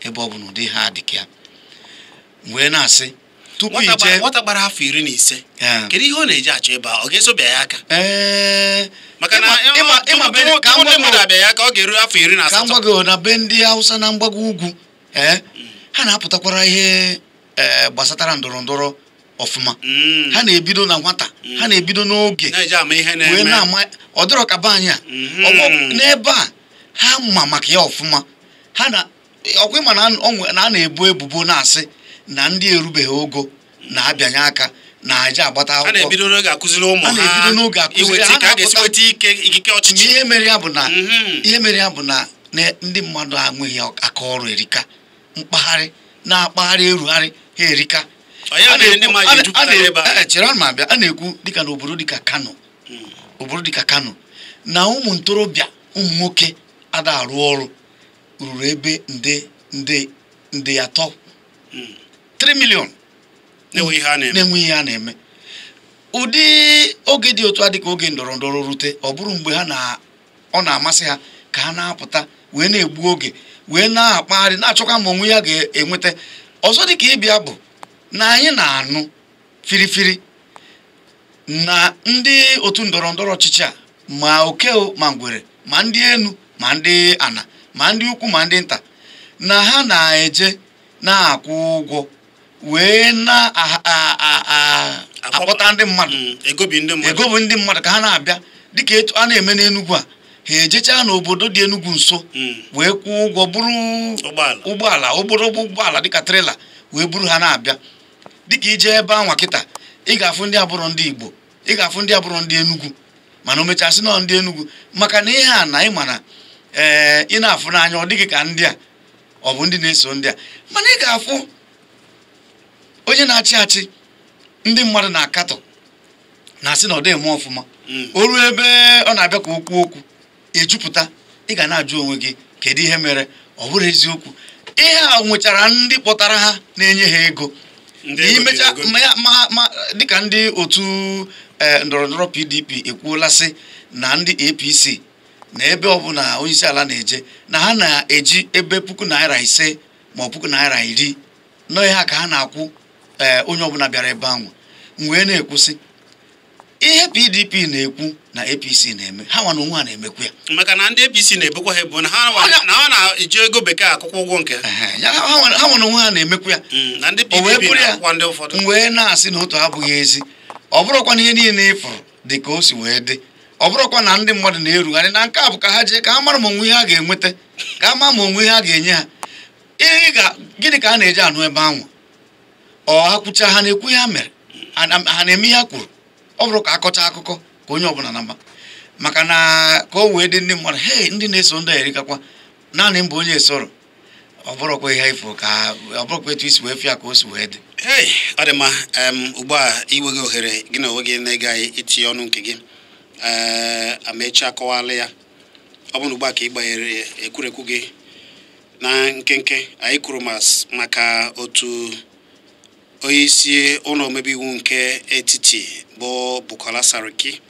ebe ọ bụ na ụdị ha dị ka ya wee na-asị. Tupu ije nwata gbara afọ 15, kedu ihe ọ na-eji achọ ebe a? Ọ ga-esobịa ya aka? Maka na ndị mmadụ abịa ya aka, ọ ga-eru afọ 18. Ka m gwa gị, na be ndị Hausa na mgbago ugwu, ha na-apụtakwara ihe gbasatara ndọrọ ndọrọ ọfụma. Ha na-ebido na nwata, ha na-ebido n'oge wee na-ama. Ọ dịrọ ka be anyị a n'ebe a ha ma maka ya ọfụma. Ha na ọkwa ịma na a na-ebu ebubo na-asị na ndị erubeghị ogo na-abịanye aka na aja agbata akwụkwọ. A na-ebido n'oge akụziri ụmụ ha, ikike ọchịchị. Ihe mere ya bụ na ihe mere ya bụ na ndị mmadụ enweghị aka ọrụ erika, mkpagharị na-akpagharị erugharị ha erika. Chere ma abịa, a na-ekwu dịka n'obodo dịka Kano, obodo dịka Kano na ụmụ ntorobịa ụmụ nwoke ada arụ ọrụ ruru ebe nde nde nde 3, 3 million na-enweghị ihe a na-eme. Ụdị oge dị otu a dịka oge ndọrọ ndọrọ rute, ọ bụrụ mgbe ha na ọ na-amasị ha ka ha na-apụta wee na-egbu oge wee na-akpagharị na-achọkwa ma onwe ya ga-enweta. Ọzọ dịka ịbịa bụ na anyị na-anụ firifiri na ndị otu ndọrọ ndọrọ ọchịchị a, ma oke ma ngwere, ma ndị enu ma ndị ana, ma ndị ukwu ma ndị nta, na ha na-eje na-akwụ ụgwọ wee na-akpọta ndị mmadụ, egobi ndị mmadụ ka ha na-abịa dịka etu a na-eme n'Enugwu a. Ha ejechaa n'obodo dị Enugwu nso wee kwụọ ụgwọ buru ụgbọala, oboro ụgbọala dịka trela wee buru ha na-abịa. Dịka ije ebe anwa kịta, ị ga-afụ ndị abụrụ ndị Igbo, ị ga-afụ ndị abụrụ ndị Enugwu, mana o mechasị nọ ndị Enugwu. Maka na ihe a na ị mana ị na-afụ n'anya ọ dịghị ka ndị a ọ bụ ndị na-eso ndị a, mana ị ga-afụ onye na-achị achị ndị mmadụ na-akatọ na-asị na ọ dị eme ọfụma. O ruo ebe ọ na-abịa ka okwu okwu ejupụta, ị ga na-ajụ onwe gị kedu ihe mere ọ bụrụ eziokwu. Ihe a nwechara ndị kpọtara ha na-enye ha ego ma dịka ndị otu ndọrọ ndọrọ PDP ekwuola sị na ndị APC na ebe ọbụla onye isi ala na-eje na ha na-eji ebe ₦5,000 ma ọ ₦10,000 nọ ihe a ka ha na-akwụ onye ọbụla bịara ebe ahụ. M wee na-ekwusị ihe PDP na-ekwu na APC na-eme, ha nwa na onwe ha na-emekwu ya. Maka na ndị APC na-ebukwa ha ebu na ha na-eji ego bekee akwụkwọ ụgwọ nke ha nwa na onwe ha na-emekwu ya, na ndị PDP na-akwụkwọ ndị ụfọdụ. M wee na-asị na otu abụghị ezi. Ọ bụrụkwa na ihe niile ịfụrụ dị ka o si wee dị, ọ bụrụkwa na ndị mmadụ na-erugharị na nke a bụ ka ha jee ka ha mara ma onwe ihe ha ga-enweta, ka ha mara ma onwe ihe ha ga-enye ha. Gịnị ka a na-eji anụ ebe ahụ? Ọ ha kwucha ha na-ekwu ihe ha mere, ha na-eme ihe ha kwuru. Ọ bụrụ ka akọcha akụkọ ka onye ọbụla na mba, maka na ka o wee dị ndị mmadụ hei ndị na-eso ndị erikakwa naanị mbụ onye esoro. Ọ bụrụkwa ihe ifo ka ọ bụrụkwa etu isi wee fịa ka o si wee dị. Hei, ọ dị mma. Ugbu a iweghị ohere gị na onwe gị na-ege anyị itinye ọnụ nke gị. Amechi akọwala ya. Ọ bụrụ ugbu a ka ị gbanyere ekwurekwu gị na nkenke, anyị kwuru maka otu onye isi ụlọ omebe iwu nke etiti bụ Bukola Saraki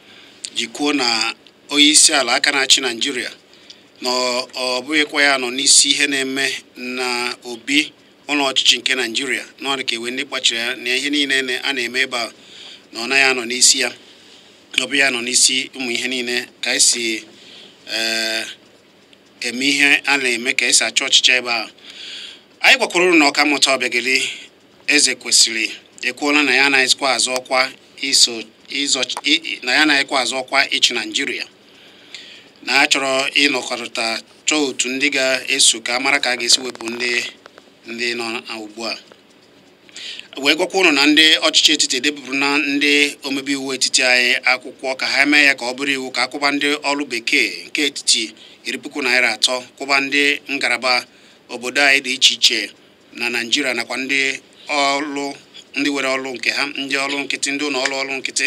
ji kwuo na onye isi ala aka na-achị Naịjirịa na ọ bụghịkwa ya nọ n'isi ihe na-eme na obi ụlọ ọchịchị nke Naịjirịa, na ọ dị ka ewe ndị kpachiri ya na ihe niile a na-eme ebe a na ọ naghị anọ n'isi ya, ọ bụ ya nọ n'isi ụmụ ihe niile ka esi eme ihe a na-eme, ka esi achọ ọchịchị ebe a. Anyị gwakwara unu na Ọkammụta Obiageli Ezekwesili ekwuola na ya anaghịkwa azọ ọkwa na ya anaghịkwa azọ ọkwa ịchị Naịjirịa, na a chọrọ ịnọkọrịta chọọ otu ndị ga-eso ka a mara ka a ga-esi wepụ ndị nọ ugbu a. Wee gwakwa ụnụ na ndị ọchịchị etiti edebụrụ na ndị omebe iwu etiti anyị akwụkwọ ka ha mee ya ka ọ bụrụ iwu ka akwụba ndị ọrụ bekee nke etiti ₦10,000, kwụba ndị ngalaba obodo anyị dị iche iche na Naịjirịa nakwa ndị ọrụ ndị were ọrụ nke ha, ndị ọrụ nkịtị, ndị ụlọ ọrụ ọrụ nkịtị,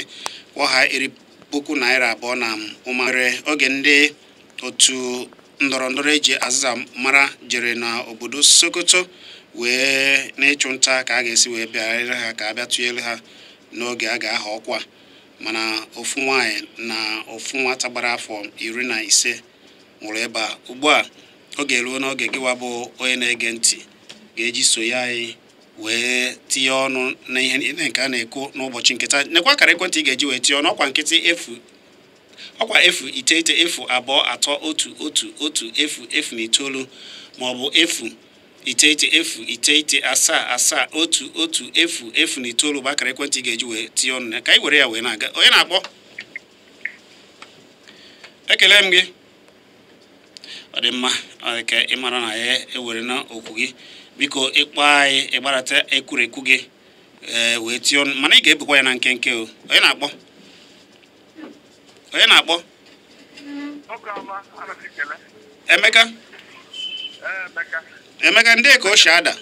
kwụọ ha ₦2,500 na ụma. Mere oge ndị otu ndọrọ ndọrọ eji azịza mara jere na obodo Sokoto wee n'ịchụ nta ka a ga-esi wee bịarịrị ha ka a bịa tụnyere ha n'oge a ga-aha ọkwa, mana ofu nwaanyị na ofu nwata gbara afọ 15 nwụrụ ebe a. Ugbu a oge eruo n'oge gịwa bụ onye na-ege ntị ga-eji so ya anyị Wee tinye ọnụ na ihe niile nke a na-ekwu n'ụbọchị nke taa. Nekwa akara ekwentị ị ga-eji wee tinye ọnụ ọkwa nkịtị 0 ọkwa 0 9 0 2 3 1 1 1 0 0 9 ma ọ bụ 0 9 0 9 7 7 1 1 0 0 9 bụ akara ekwentị ị ga-eji wee tinye ọnụ ka anyị were ya wee na-aga. Onye na-akpọ? Ekele m gị. Ọ dị mma, ọ dị ka ị mara na ya ewere na okwu gị. Biko ịkpọ anyị ịgbarata ekwurekwu gị wee tinye ọnụ, mana ị ga-ebukwa ya na nkenke o. Onye na-akpọ? Onye na-akpọ? Emeka? Emeka, ndị ka o si ada?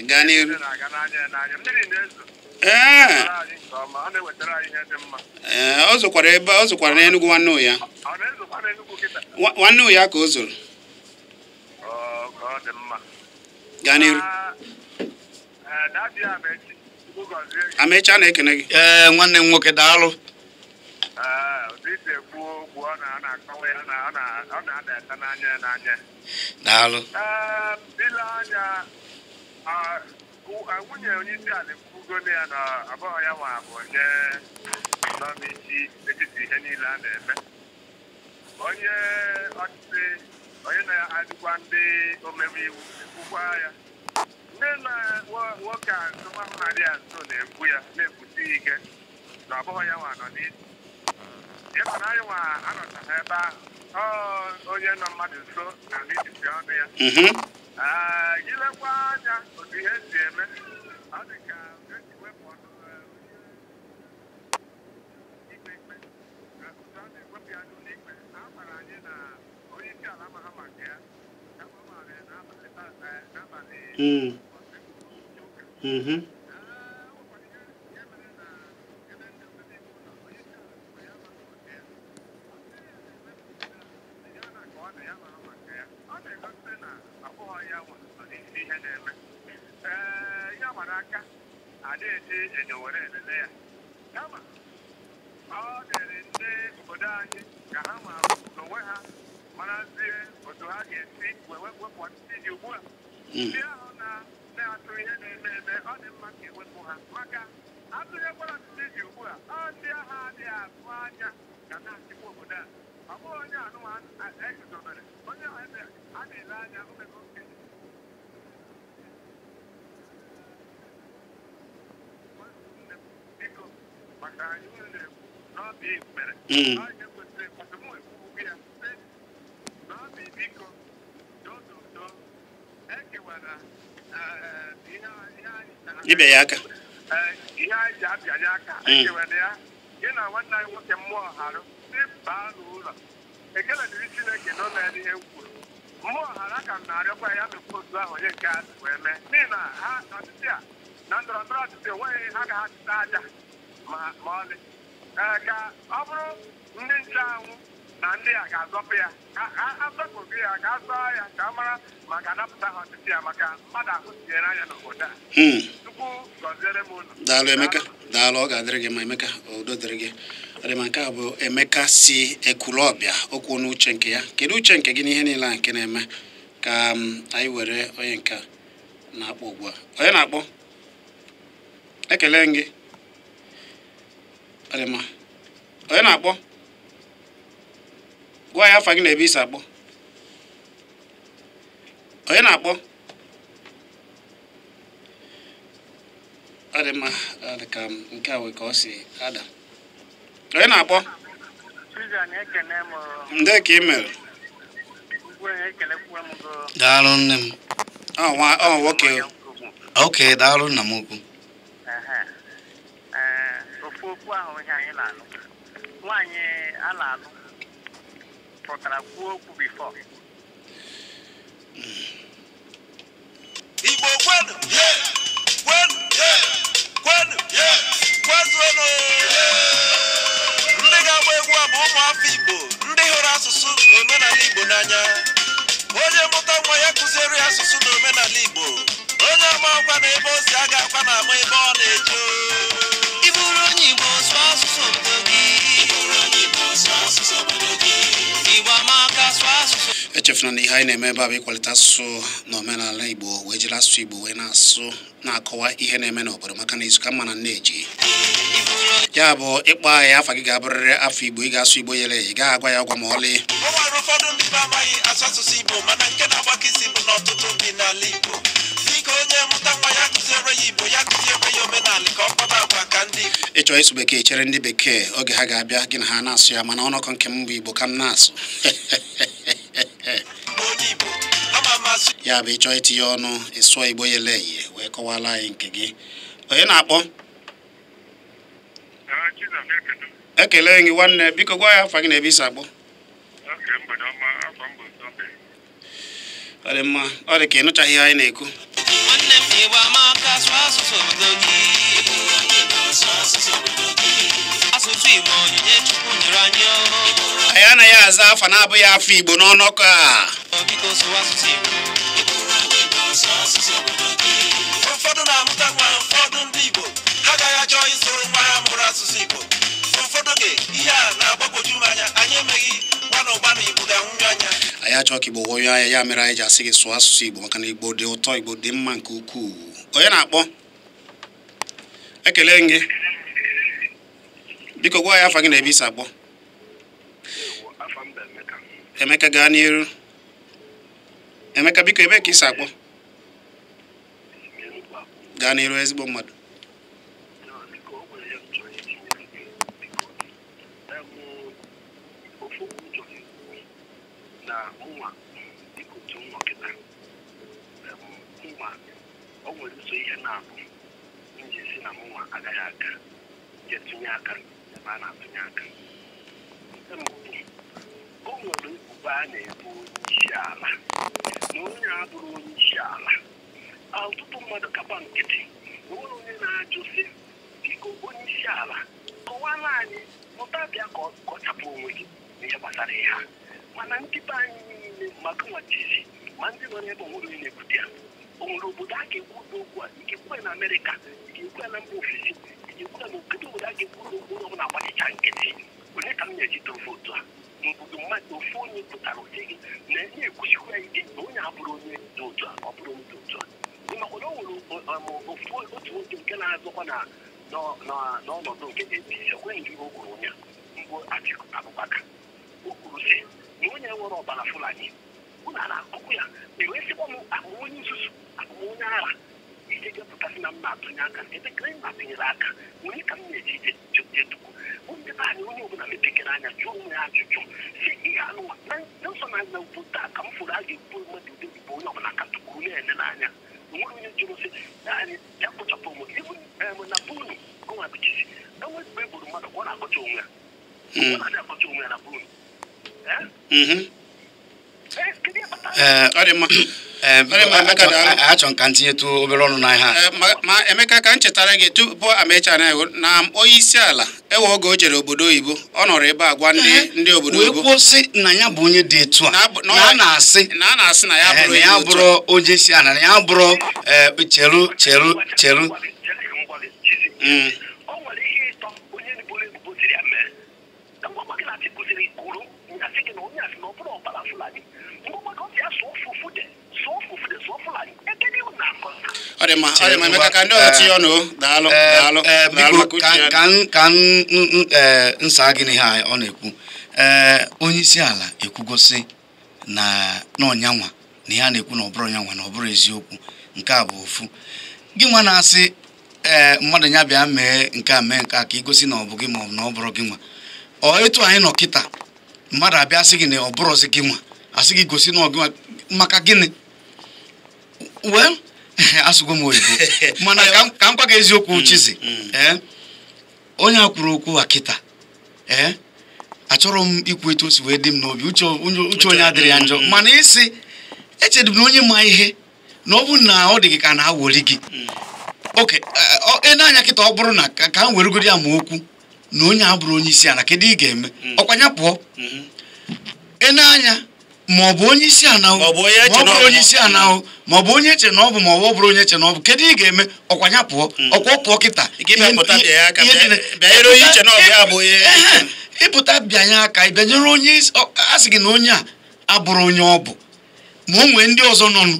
Gaa n'ihu. Ee, ọ zụkwara ebe ọ zụkwara n'Enugu nwanne ya. Nwanne ya ka o zụrụ. Gaa n'ihu. Amechi a na-ekene gị. Ee, nwanne m nwoke, daalụ. Daalụ. Nwunye onye isi ala ekwugo ya na abụọ ya nwa bụ onye nọ n'isi etiti ihe niile a na-eme. Onye ọchịchị, onye na-adịkwa ndị omebe iwu ekwukwa ya. Ndị na nwoke a nwa mmadụ ya nso na-ekwu ya na-ekwusi ike na abụọ ya nwa nọ n'isi. Ịma na anyị nwa anọchaghị ebe ahụ, ọ onye nọ mmadụ nso na n'etiti ọnụ ya. Ilekwa anya otu ihe si eme, ọ dị ka esi wepụ ọnụ ikpe ikpe otu a na-ewepụ ya n'ụlọ ikpe. A gwara anyị na onye isi ala amaghị maka ya, kama ọ maara ya n'abalị ụka. Kama ọ dịrị ndị obodo anyị ka ha ma n'onwe ha marazie otu ha ga-esi wee wepụ ọchịchị dị ugbu a. Ndị ahụ na-atụ ihe na-eme eme, ọ dị mma ka ewepụ ha, maka atụnyekwara ọchịchị dị ugbu a, ọ ndị agha adịghị atụ anya ka na-achịkwa obodo a. Ọ bụghị onye anụnwa eguzobere, onye a na-ele anya omego okenye. Biko, maka anyị unu na-ekwu n'ọbịa ekpere anyị kwesịrị ekwesị mụ ekwubu ya sị n'ọbịa biko dododo ekewara ihe anyị Ibe ya aka. Ihe anyị ji abịanye aka ekewara ya gị na nwanne anyị nwoke mmụọ harụ si baa n'ụlọ. Ekele dịrị Chineke na o mere ihe kwuru. Mmụọ hara ka m na-arịọkwa ya mekwa otu ahụ onye nke a wee mee, n'ihi na ha ọchịchị a na ndọrọ ndọrọ ọchịchị enweghị ha ga-achịta aja ma ọlị. Ka ọ bụrụ ndị nche anwụ na ndị a ga-azọpụ ya, azọpụghị ya ka a zọọ ya ka a mara ma ga-anapụta ha ọchịchị ya, maka mmadụ ahụ tinyere anya n'obodo a. Tupu gọziere m unu. Daalụ Emeka, daalụ, ọ ga-adịrị gị mma Emeka, udo dịrị gị. Ọ dị ma nke a bụ Emeka si Ekwulọbịa, okwu n'uche nke ya. Kedu uche nke gị n'ihe niile a nke na-eme? Ka anyị were onye nke na-akpọ ugbu a. Onye na-akpọ? Ekele m gị. Ọ dị mma. Onye na-akpọ? Gwa ya afa gị na ebe isi akpọ. Onye na-akpọ? Ọ dị mma, ọ dị ka nke a wee ka ọ si ada. Onye na-akpọ? Ndị ka ị mere? Daalụ nne m. Ọ nwoke. Ok, daalụ nna m ukwu. Ofu okwu ahụ ihe anyị na-alụ. Nwaanyị a na-alụ pụtara kwuo okwu bifo. Igbo kwenu, kwenu, kwenu, kwezuonu. Ndị ga-agba egwu a bụ ụmụafọ Igbo, ndị hụrụ asụsụ na omenala Igbo n'anya. Onye mụta nwa ya kụziere ya asụsụ na omenala Igbo. Onye ama akwa na ebe o si aga akwa na ama ebe ọ na-eje. Ị bụrụ onye Igbo, sụọ asụsụ obodo gị. Ị bụrụ onye Igbo, sụọ asụsụ obodo gị. Igbo amaka, sụọ asụsụ. Echefuna na ihe Ihe anyị na-eme ebe a bụ ịkwalite asụsụ na omenala Igbo, wee jiri asụsụ Igbo wee na-asụ na-akọwa ihe na-eme n'obodo, maka na izu ka mma na nneji. Ya bụ ịkpọ anyị afa gị ga-abụrịrị afọ Igbo, ị ga-asụ Igbo yere, ị gaghị agwa ya ọgwa ma ọlị. O nwere ụfọdụ ndị be amaghị asụ asụsụ Igbo, mana nke na-agbakọ isi bụ n'ọtụtụ ndị n'ala Igbo. Biko onye mụta nwa ya kụziere ya Igbo, ya kụziere ya omenala ka ọ kpaba agwa ka ndị Igbo. Ịchọ ịsụ bekee, chere ndị bekee oge ha ga-abịa gị na ha na-asụ ya, mana ọnọkọ nke m bụ Igbo ka m na-asụ. Onye Igbo, ama m asụ. Ya bụ ịchọ itinye ọnụ, ịsụọ Igbo yele eye wee kọwala anyị nke gị. Onye na-akpọ? Ekele gị nwanne, biko gwa ya afa gị na ebe isi akpọ. Ọ dị mma, ọ dị ka ị nụchaghị ihe anyị na-ekwu. Nwanne m, Igbo amaka, sụọ asụsụ obodo gị. Asụsụ Igbo onyinye Chukwu nyere anyị. Anyị anaghị aza afa na-abụghị afọ Igbo n'ọnọkọ a. Biko sụọ asụsụ Igbo. Ụfọdụ na-amụta nwa, ụfọdụ ndị Igbo ha agaghị achọ isoro nwa ha mụrụ asụsụ Igbo. Ụfọdụ oge ihe a na-agbagwoju m anya, anyị emeghị gbanụ gbanụ Igbo ga-anwụnye anya. Anyị achọghị ka Igbo wọnyụ anya, ya mere anyị ji asị gị sụọ asụsụ Igbo, maka na Igbo dị ụtọ, Igbo dị mma nke ukwuu. Onye na-akpọ? Ekele gị, biko gwa ya afa gị na ebe isi akpọ. Emeka, gaa n'iru. Emeka, biko ebe ka isi akpọ? Gaa n'iru, ezigbo mmadụ. Ọtụtụ mmadụ kapa nkịtị, onwere onye na-ajụ sị, biko onye isi ala kọwara anyị, mụta bịa ka ọ chapụ onwe gị n'ihe gbasara ihe a. Mana ndị be anyị niile, maka nwachizi ma ndị nọ n'ebe, onwere onye na-ekwute ya. O nwere obodo a ga-ekwu ụdị okwu a? Ị ga-ekwu ya na Amerịka, ị ga-ekwu ya na mba ofesi, ị ga-ekwu ya na obodo obodo a ga-ekwu ụdị okwu? Onye ọbụla agbachicha nkịtị. Onye ka m na-eji tụrụ vootu a n'obodo mmadụ ofu onye pụtara osi gị na na-ekwusikwa ya ike na onye abụrụ onye dị otu a, ọ bụrụ onye dị otu a. Makwa na o nwere ofu otu nwoke nke na-azọkwa na n'ọnọdụ nke APC, okweghị ihe o kwuru. Onye mbụ Atiku Abubakar, o kwuru sị na onye nwere ọbara Fulani unu a na-akụkụ ya ewee sịkwa m abụ m onye nzuzu, abụ m onye ara ije gepụtasị na m na-atụnye aka ebe ka m na-atụnyere aka. Onye ka m na-eji ije tukwu bụ ndị be anyị? Onye ọbụla mepekere anya jụọ onwe ya ajụjụ si ihe anụnwa na nsọ na na obodo a ka m fụrụ a ga-ekwu mmadụ ụdị bụ onye ọbụla ka tukwuru na-ele n'anya. Onwere onye jụrụ sị anyị bịa kpụchapụ onwe gị ibu na bunu gụnwa bichisi enwe mgbe e gburu mmadụ ka ọ na-akọcha onwe ya, ọ na-adị akọcha onwe ya na bunu. Kedu ihe kpatara? Ọ dị mma. Ọ dị mma, Emeka, daalụ. Achọ m ka m tinyetụ obere ọnụ na ihe a. Ma Emeka, ka m chetara gị tupu amecha na na onye isi ala ewe oge o jere obodo oyibo, ọ nọrọ ebe a gwa ndị obodo wee oyibo kwuo sị na ya bụ onye dị etu a, Na na a na-asị na a na-asị na ya bụrụ na ya onye dị otu a. bụrụ onye isi ala, na ya bụrụ cheru cheru cheru. O nwere ihe ịtọ onye buru ebubo siri ya mee ngwagwa gị na Atiku siri kwuru asị gị na onye asị na ọ bụrụ ọbara Fulani ngwagwa gị ọ sị ya sụọ fufude, sụọ fufude, sụọ Fulani ebe n'ihu na-akọ. Ọ dị mma, ọ dị mma. Emeka, ka ndị ọzọ tinye ọnụ o. Daalụ, daalụ, daalụ biko maka ka uche ya. Ka m ka m nsa gị n'ihe a ọ na-ekwu. Onye isi ala ekwugosi na ọnyanwa na ihe a na-ekwu na ọ bụrụ ọnyanwa na ọ bụrụ eziokwu. Nke a bụ ofu gị nwa na-asị mmadụ ya bịa mee nke a, mee nke a, ka igosi na ọ bụ gị ma ọ bụ na ọ bụrụ gị nwa. Ọ etu anyị nọ kịta, mmadụ abịa sị gị na ọ bụrụzi gị nwa, asị gị gosi na ọ gị nwa, maka gịnị? Well, asụgo m oyibo, mana ka m gwa gị eziokwu, Chizi. Onye a kwuru okwu a kịta, achọrọ m ikwu etu o si wee dị m n'obi. Uche uche onye adịrị ya njọ, mana isi echedị m na onye ma ihe na ọ bụ na ọ dị gị ka na-awọli gị oke ị na-anya kịta. Ọ bụrụ na ka m weregoro ya ma okwu na onye a bụrụ onye isi ala, kedu ị ga-eme? Ọkwa ya pụọ ị na-anya, ma ọ bụ onye isi ala o, Ma ọ bụ onye eche ma ọ na ọ bụrụ bụ. Onye isi ala o, ma ọ bụ onye eche na ọ bụ, ma ọ bụrụ onye eche na ọ bụ, kedu ị ga-eme? Ọkwa ya pụọ, ọkwa ọ pụọ kịta. Gị bịa pụta bịa ya aka, ihe dị bịa nyere onye iche na ọ bụ ya bụ onye. Ehe, ịpụta bịanye aka, ịbịanyere onye a sị gị na onye a abụrụ onye ọ bụ. Ma o nwee ndị ọzọ nọnụ,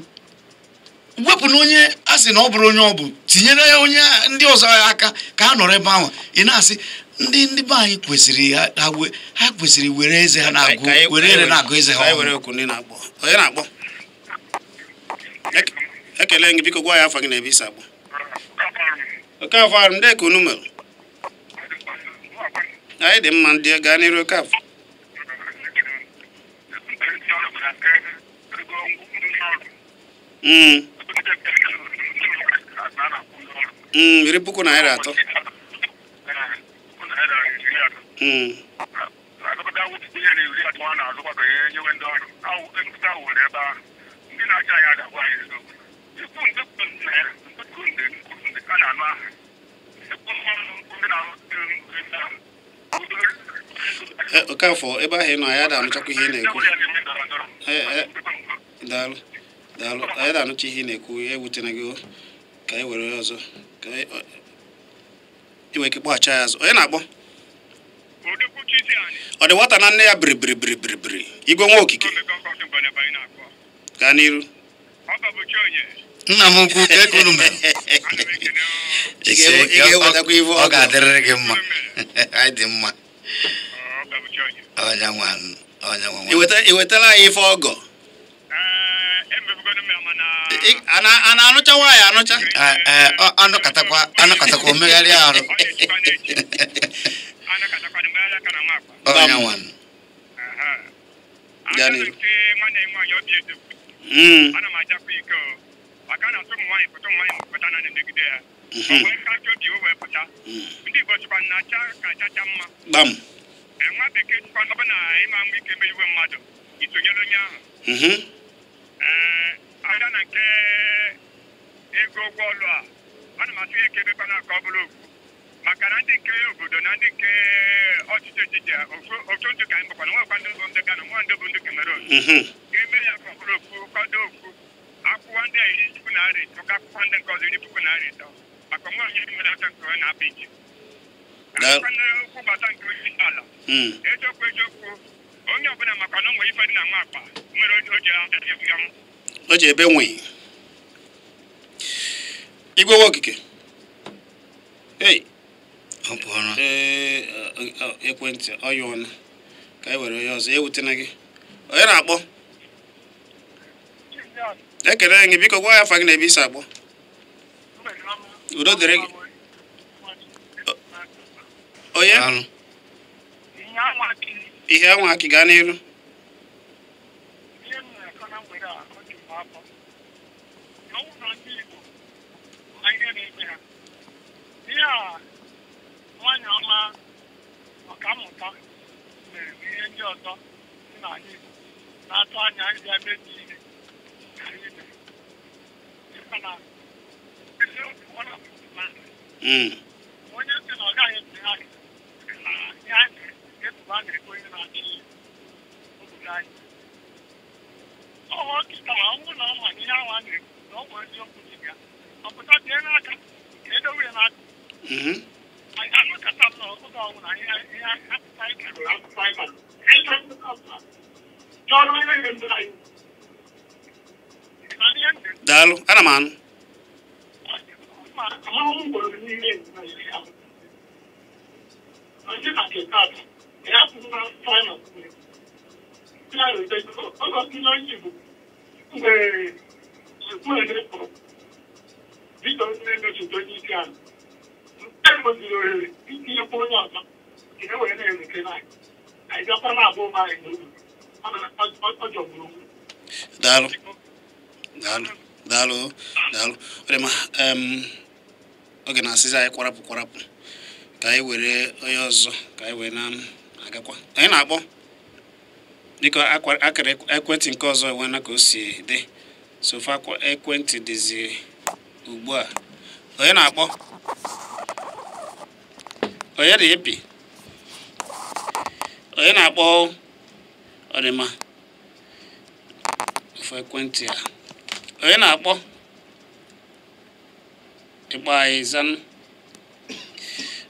wepụ na onye a sị na ọ bụrụ onye ọ bụ, tinyere ya onye ndị ọzọ aka ka ha nọrọ ebe ahụ. Ị na-asị ndị be anyị kwesịrị ha kwesịrị were eze ha na-agụ, were ere na-agụ eze ha. Onye na-akpọ? Ekele gị, biko gwa ya afọ gị na ebe isi akpọ. Okafọ arụ ndị ka unu mere? Anyị dị mma, ndị gaa n'iru Okafọ. 10,000 naira 3. Okafọ, ebe ahụ ị nọ ya da-anụchakwa ihe ị na-ekwu. Daalụ, daalụ, anyị da-anụcha ihe ị na-ekwu, ewutena gị ka anyị were ọzọ ka ị nwee ike kpọghachi ya azụ. Onye na-akpọ? Ọ dị nwata na nne ya biri biri biri biri biri. Igwe nwa okike, gaa n'iru. Nna m ukwu, ka unu mere? Ọ ga-adịrịrị gị mma. Anyị dị mma. Ị wetara anyị ife ọgọ? A na-anụcha nwaanyị anụcha? Anụkatakwa omegharị arụ. Gbam. Ego ụgwọ ọlụ a ana m asị ya ekebekwana ka ọ bụrụ okwu maka na ndị nke obodo na ndị nke ọchịchị etiti otu ntụ ka anyị bụkwa na nwekwa ndị bụ ndị Ghana, nwa ndị bụ ndị Cameroon ga-eme ya ka ọ bụrụ okwu, kwado okwu akwụkwọ ndị a 10,300 ka akwụkwọ ndị nke ọzọ 10,300 maka nwa onye mere aka nke onye na-apụ iche okwu gbata nke onye isi ala. Eziokwu eziokwu, onye ọbụla maka na o nwere ife dị na nwa akpa mere o ji ebe nwee. Igwe nwa okike. Ei, ekwentị ọyọna ka anyị were onye ọzọ, ewutena gị. Onye na-akpọ? Ekele gị, biko gwa ya afa gị na ebe isi akpọ. Udo dịrị gị. Onye? Ihe anwa akị, gaa n'iru. Daalụ, ana m anụ. Daalụ, daalụ, daalụ, daalụ. Ọ dị mma, oge na-asịzi anyị kwarapụ kwarapụ ka anyị were onye ọzọ ka anyị wee na-agakwa. Anyị na-akpọ biko akara ekwentị nke ọzọ enwena ka o si dị sofa ekwentị dịzi ugbu a. Onye na-akpọ? Onye dị epi? Onye na-akpọ? Ọ dị mma, ofu ekwentị a. Onye na-akpọ? Ịkpọ anyị zanụ.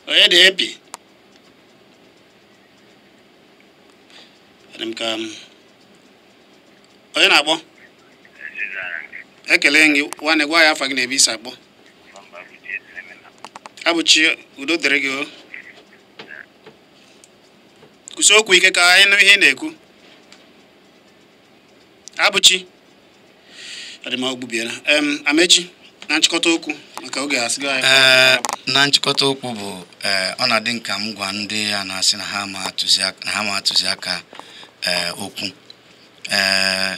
Onye dị epi? Ọ dị m ka onye na-akpọ? Ekele gị nwanne, gwa ya afa gị na ebe isi akpọ. Abụchi, udo dịrị gị o. Kwụsị okwu ike ka anyị nụ ihe ị na-ekwu. Abụchi, ọ dị mma, o gbubiela. Amechi, na nchịkọta okwu maka oge asị gị anyị. Ee, na nchịkọta okwu bụ ee, ọ na-adị nka m gwa ndị a na-asị na ha ma atụziaka na ha ma atụziaka ee okwu ee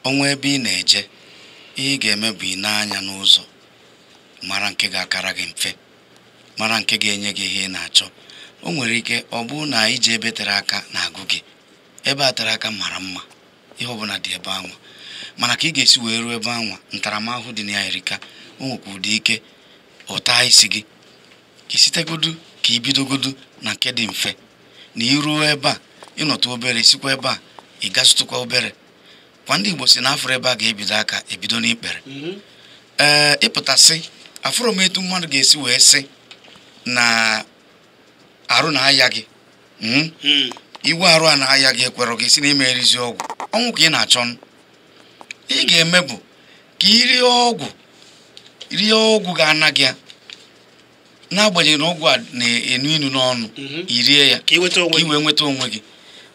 onwe ebe ị na-eje, ihe ị ga-eme bụ ị na-anya n'ụzọ mara nke ga-akara gị mfe, mara nke ga-enye gị ihe ị na-achọ. O nwere ike ọ bụrụ na ije ebe tere aka na-agụ gị, ebe a tere aka mara mma, ihe ọbụla dị ebe anwa, mana ka ị ga-esi wee ruo ebe anwa, ntaramahụhụ dị na ya erika. O nwekwa ụdị ike ụta isi gị ka isitegodu ka ibidogodu na nke dị mfe, na iruo ebe a ịnọtụ obere, isikwa ebe a ị gasụtụkwa obere. Kwa ndị Igbo si na afụrụ ebe a ga-ebido aka ebido n'ikpere. Ee, ịpụtasị afụrụ m etu mmadụ ga-esi wee sị na arụ na-aya gị, iwe arụ a na-aya gị ekwerọ gị si na ime erizi ọgwụ ọnwụ ka ị na-achọ. Ị ga-eme bụ ka ị rie ọgwụ, rie ọgwụ ga-ana gị ya, n'agbanyeghị na ọgwụ a na-enu inu n'ọnụ, i rie ya ka ị nweta onwe ka ị wee nweta onwe gị.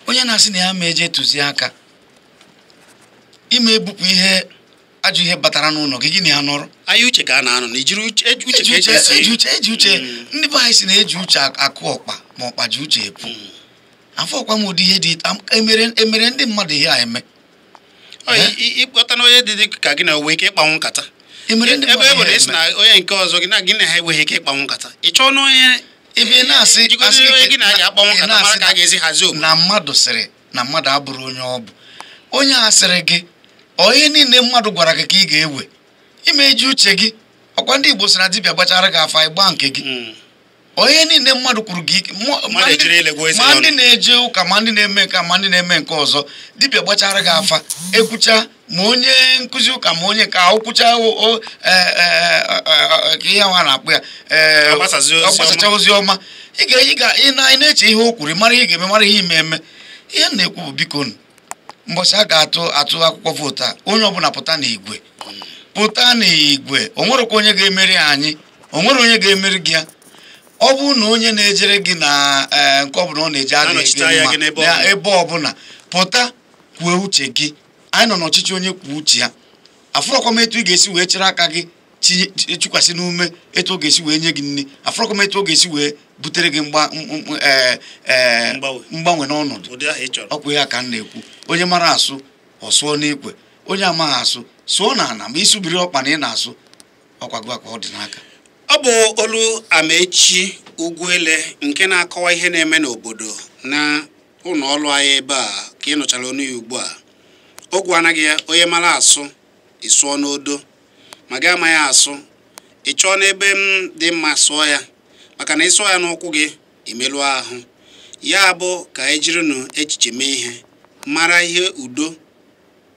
Onye na-asị na ya ma eje tụzie aka ime ebupụ ihe ajọ ihe batara n'ụlọ gị, gị na ya nọrọ. Anyị uche ka a na-anọ na ijiri uche uche eji ka eji uche esi eji uche eji uche. Ndị be anyị si na-eji uche akụ ọkpa, ma ọkpa ji uche epu afọ ọkwa m. Ụdị ihe dị emere emere ndị mmadụ ihe a eme. Ọ, ịkpọta na onye dị dị ka gị na onwe ike ịkpanwu nkata emere ndị ebe mmadụ e bụ na ihe isi eme. Na onye nke ọzọ gị na gị na ha enweghị ike ịkpanwu nkata, ị chọọ na onye Ebe ị na-asị jigodo asị onye gị na ya ga-akpanwu ị nkata na-asị mara ka a ga-esi hazie obodo. Na mmadụ sịrị na mmadụ abụrụ onye ọ bụ, onye a sịrị gị ọ ihe niile mmadụ gwara gị ka ị ga-ewe ime eji uche gị. Ọkwa ndị Igbo sị na dibịa gbachara gị afa, ịgba nke gị. Ọ ihe niile mmadụ kwuru gị Mmadụ ejiri ele gụọ eze ma ya ndị ọnụ. na-eje ụka, ma ndị na-eme nke a, ma ndị na-eme nke ọzọ, dibịa gbachara gị afa ekwucha, ma onye nkụzi ụka, ma onye nke ahụ kwucha ka ihe ahụ a na-akpụ ya Ọ gbasazie ozi ọ gbasacha ozi ọma. Ị ga ị ga ị na ị na-eche ihe o kwuru, ị mara ihe ị ga-eme, mara ihe ime eme. Ihe m na-ekwu bụ, biko nụ, mbọchị a ga-atụ atụ akwụkwọ vootu a, onye ọbụla pụta n'igwe, pụta n'igwe. O nwerekwa onye ga-emeri anyị, o nwere onye ga-emeri gị ya. Ọ bụrụ na onye na-ejere gị na nke ọbụla ọ na-eje adịghị Na-anọchite gị anya mma gị n'ebe na ọbụla. Ebe ọbụla pụta kwuo uche gị. Anyị nọ n'ọchịchị onye kwuo uche ya. Afụrọkwa m etu ị ga-esi wee chere aka gị chụkwasị n'ume, etu ọ ga-esi wee nye gị nri. Afụrọkwa m etu ọ ga-esi wee butere gị mgba m- m- ee, ee, Mgbanwe. Mgbanwe n'ọnọdụ. Ụdị ahụ ị chọrọ. Ọkwa ya ka m na-ekwu, onye mara asụ ọ sụọ n'ikwe, onye amaghị asụ sụọ n'ala, ma isubiri ọkpa na ị na-asụ ọkwa gị ka ọ dị n'aka. Ọ bụ olu Amechi Ugwuele nke na-akọwa ihe na-eme n'obodo na ụlọ ọrụ anyị ebe a ka ị nụchara onu ya ugbu a. Okwu anaghị ya, onye mara asụ ịsụọ n'odo, ma gị amaghị asụ, ị chọọ n'ebe m dị mma sụọ ya, maka na ị sụọ ya n'ụkwụ gị imelụ ahụ ya. Bụ ka anyị jirinụ echiche mee ihe, mara ihe udo,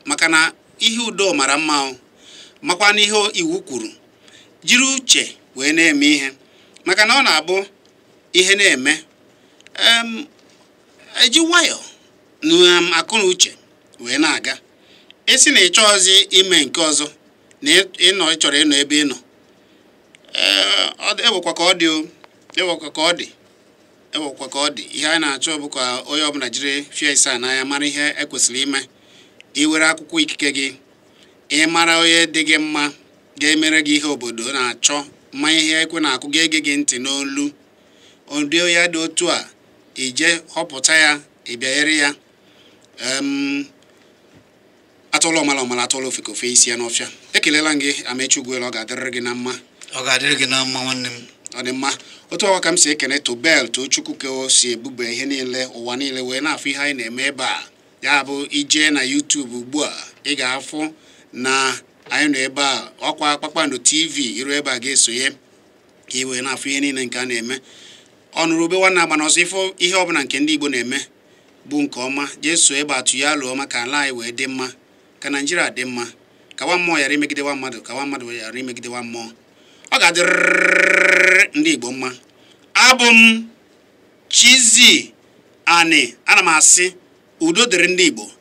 maka na ihe udo mara mma o, makwa na ihe iwu kwuru, jiri uche wee na-eme ihe, maka na ọ na-abụ ihe na-eme eji nwayọọ na akụ na uche wee na-aga. Esi na ị chọọzi ime nke ọzọ na ịnọ, ị chọrọ ịnọ ebe ị nọ, ee, ewekwa ka ọ dị o, ewekwa ka ọ dị, ewekwa ka ọ dị. Ihe anyị na-achọ bụ ka onye ọbụla jiri fịa ịsa n'anya mara ihe ekwesịrị ime. Iwere akwụkwọ ikike gị, ị mara onye dị gị mma ga-emere gị ihe obodo na-achọ, ma ihe ekwe na-akụ ga-ege gị ntị n'olu. Ụdị ya dị otu a, ije họpụta ya, ịbịanyere ya. Atụla ọmala ọmala, atụla ofe ka ofe isi ya n'ọfịa. Ekelela m gị, Amechi Ugwuele, ọ ga-adịrịrị gị na mma. Ọ ga-adịrị gị na mma, nwanne m. Ọ dị mma. Otu ọwa ka m si ekene Tobel Tochukwu ka o si ebube ihe niile ụwa niile wee na-afụ ihe anyị na-eme ebe a. Ya bụ, ijee na YouTube ugbu a, ị ga-afụ na anyị nọ ebe a, ọkwa Kpakpando TV. Iru ebe a ga-esonye ka ị wee na-afụ ihe niile nke a na-eme. Ọ nụrụ ube nwanne agba n'ọsọ. Ifo ihe ọbụla nke ndị Igbo na-eme bụ nke ọma, jee so ebe atụ ya lụọ maka ala anyị wee dị mma, ka Naijiria dị mma, ka nwa mmụọ ghara imegide nwa mmadụ, ka nwa mmadụ ghara imegide nwa mmụọ. Ọ ga-adịrịrị ndị Igbo mma. Abụ m Chizzy Ani, ana m asị udo dịrị ndị Igbo.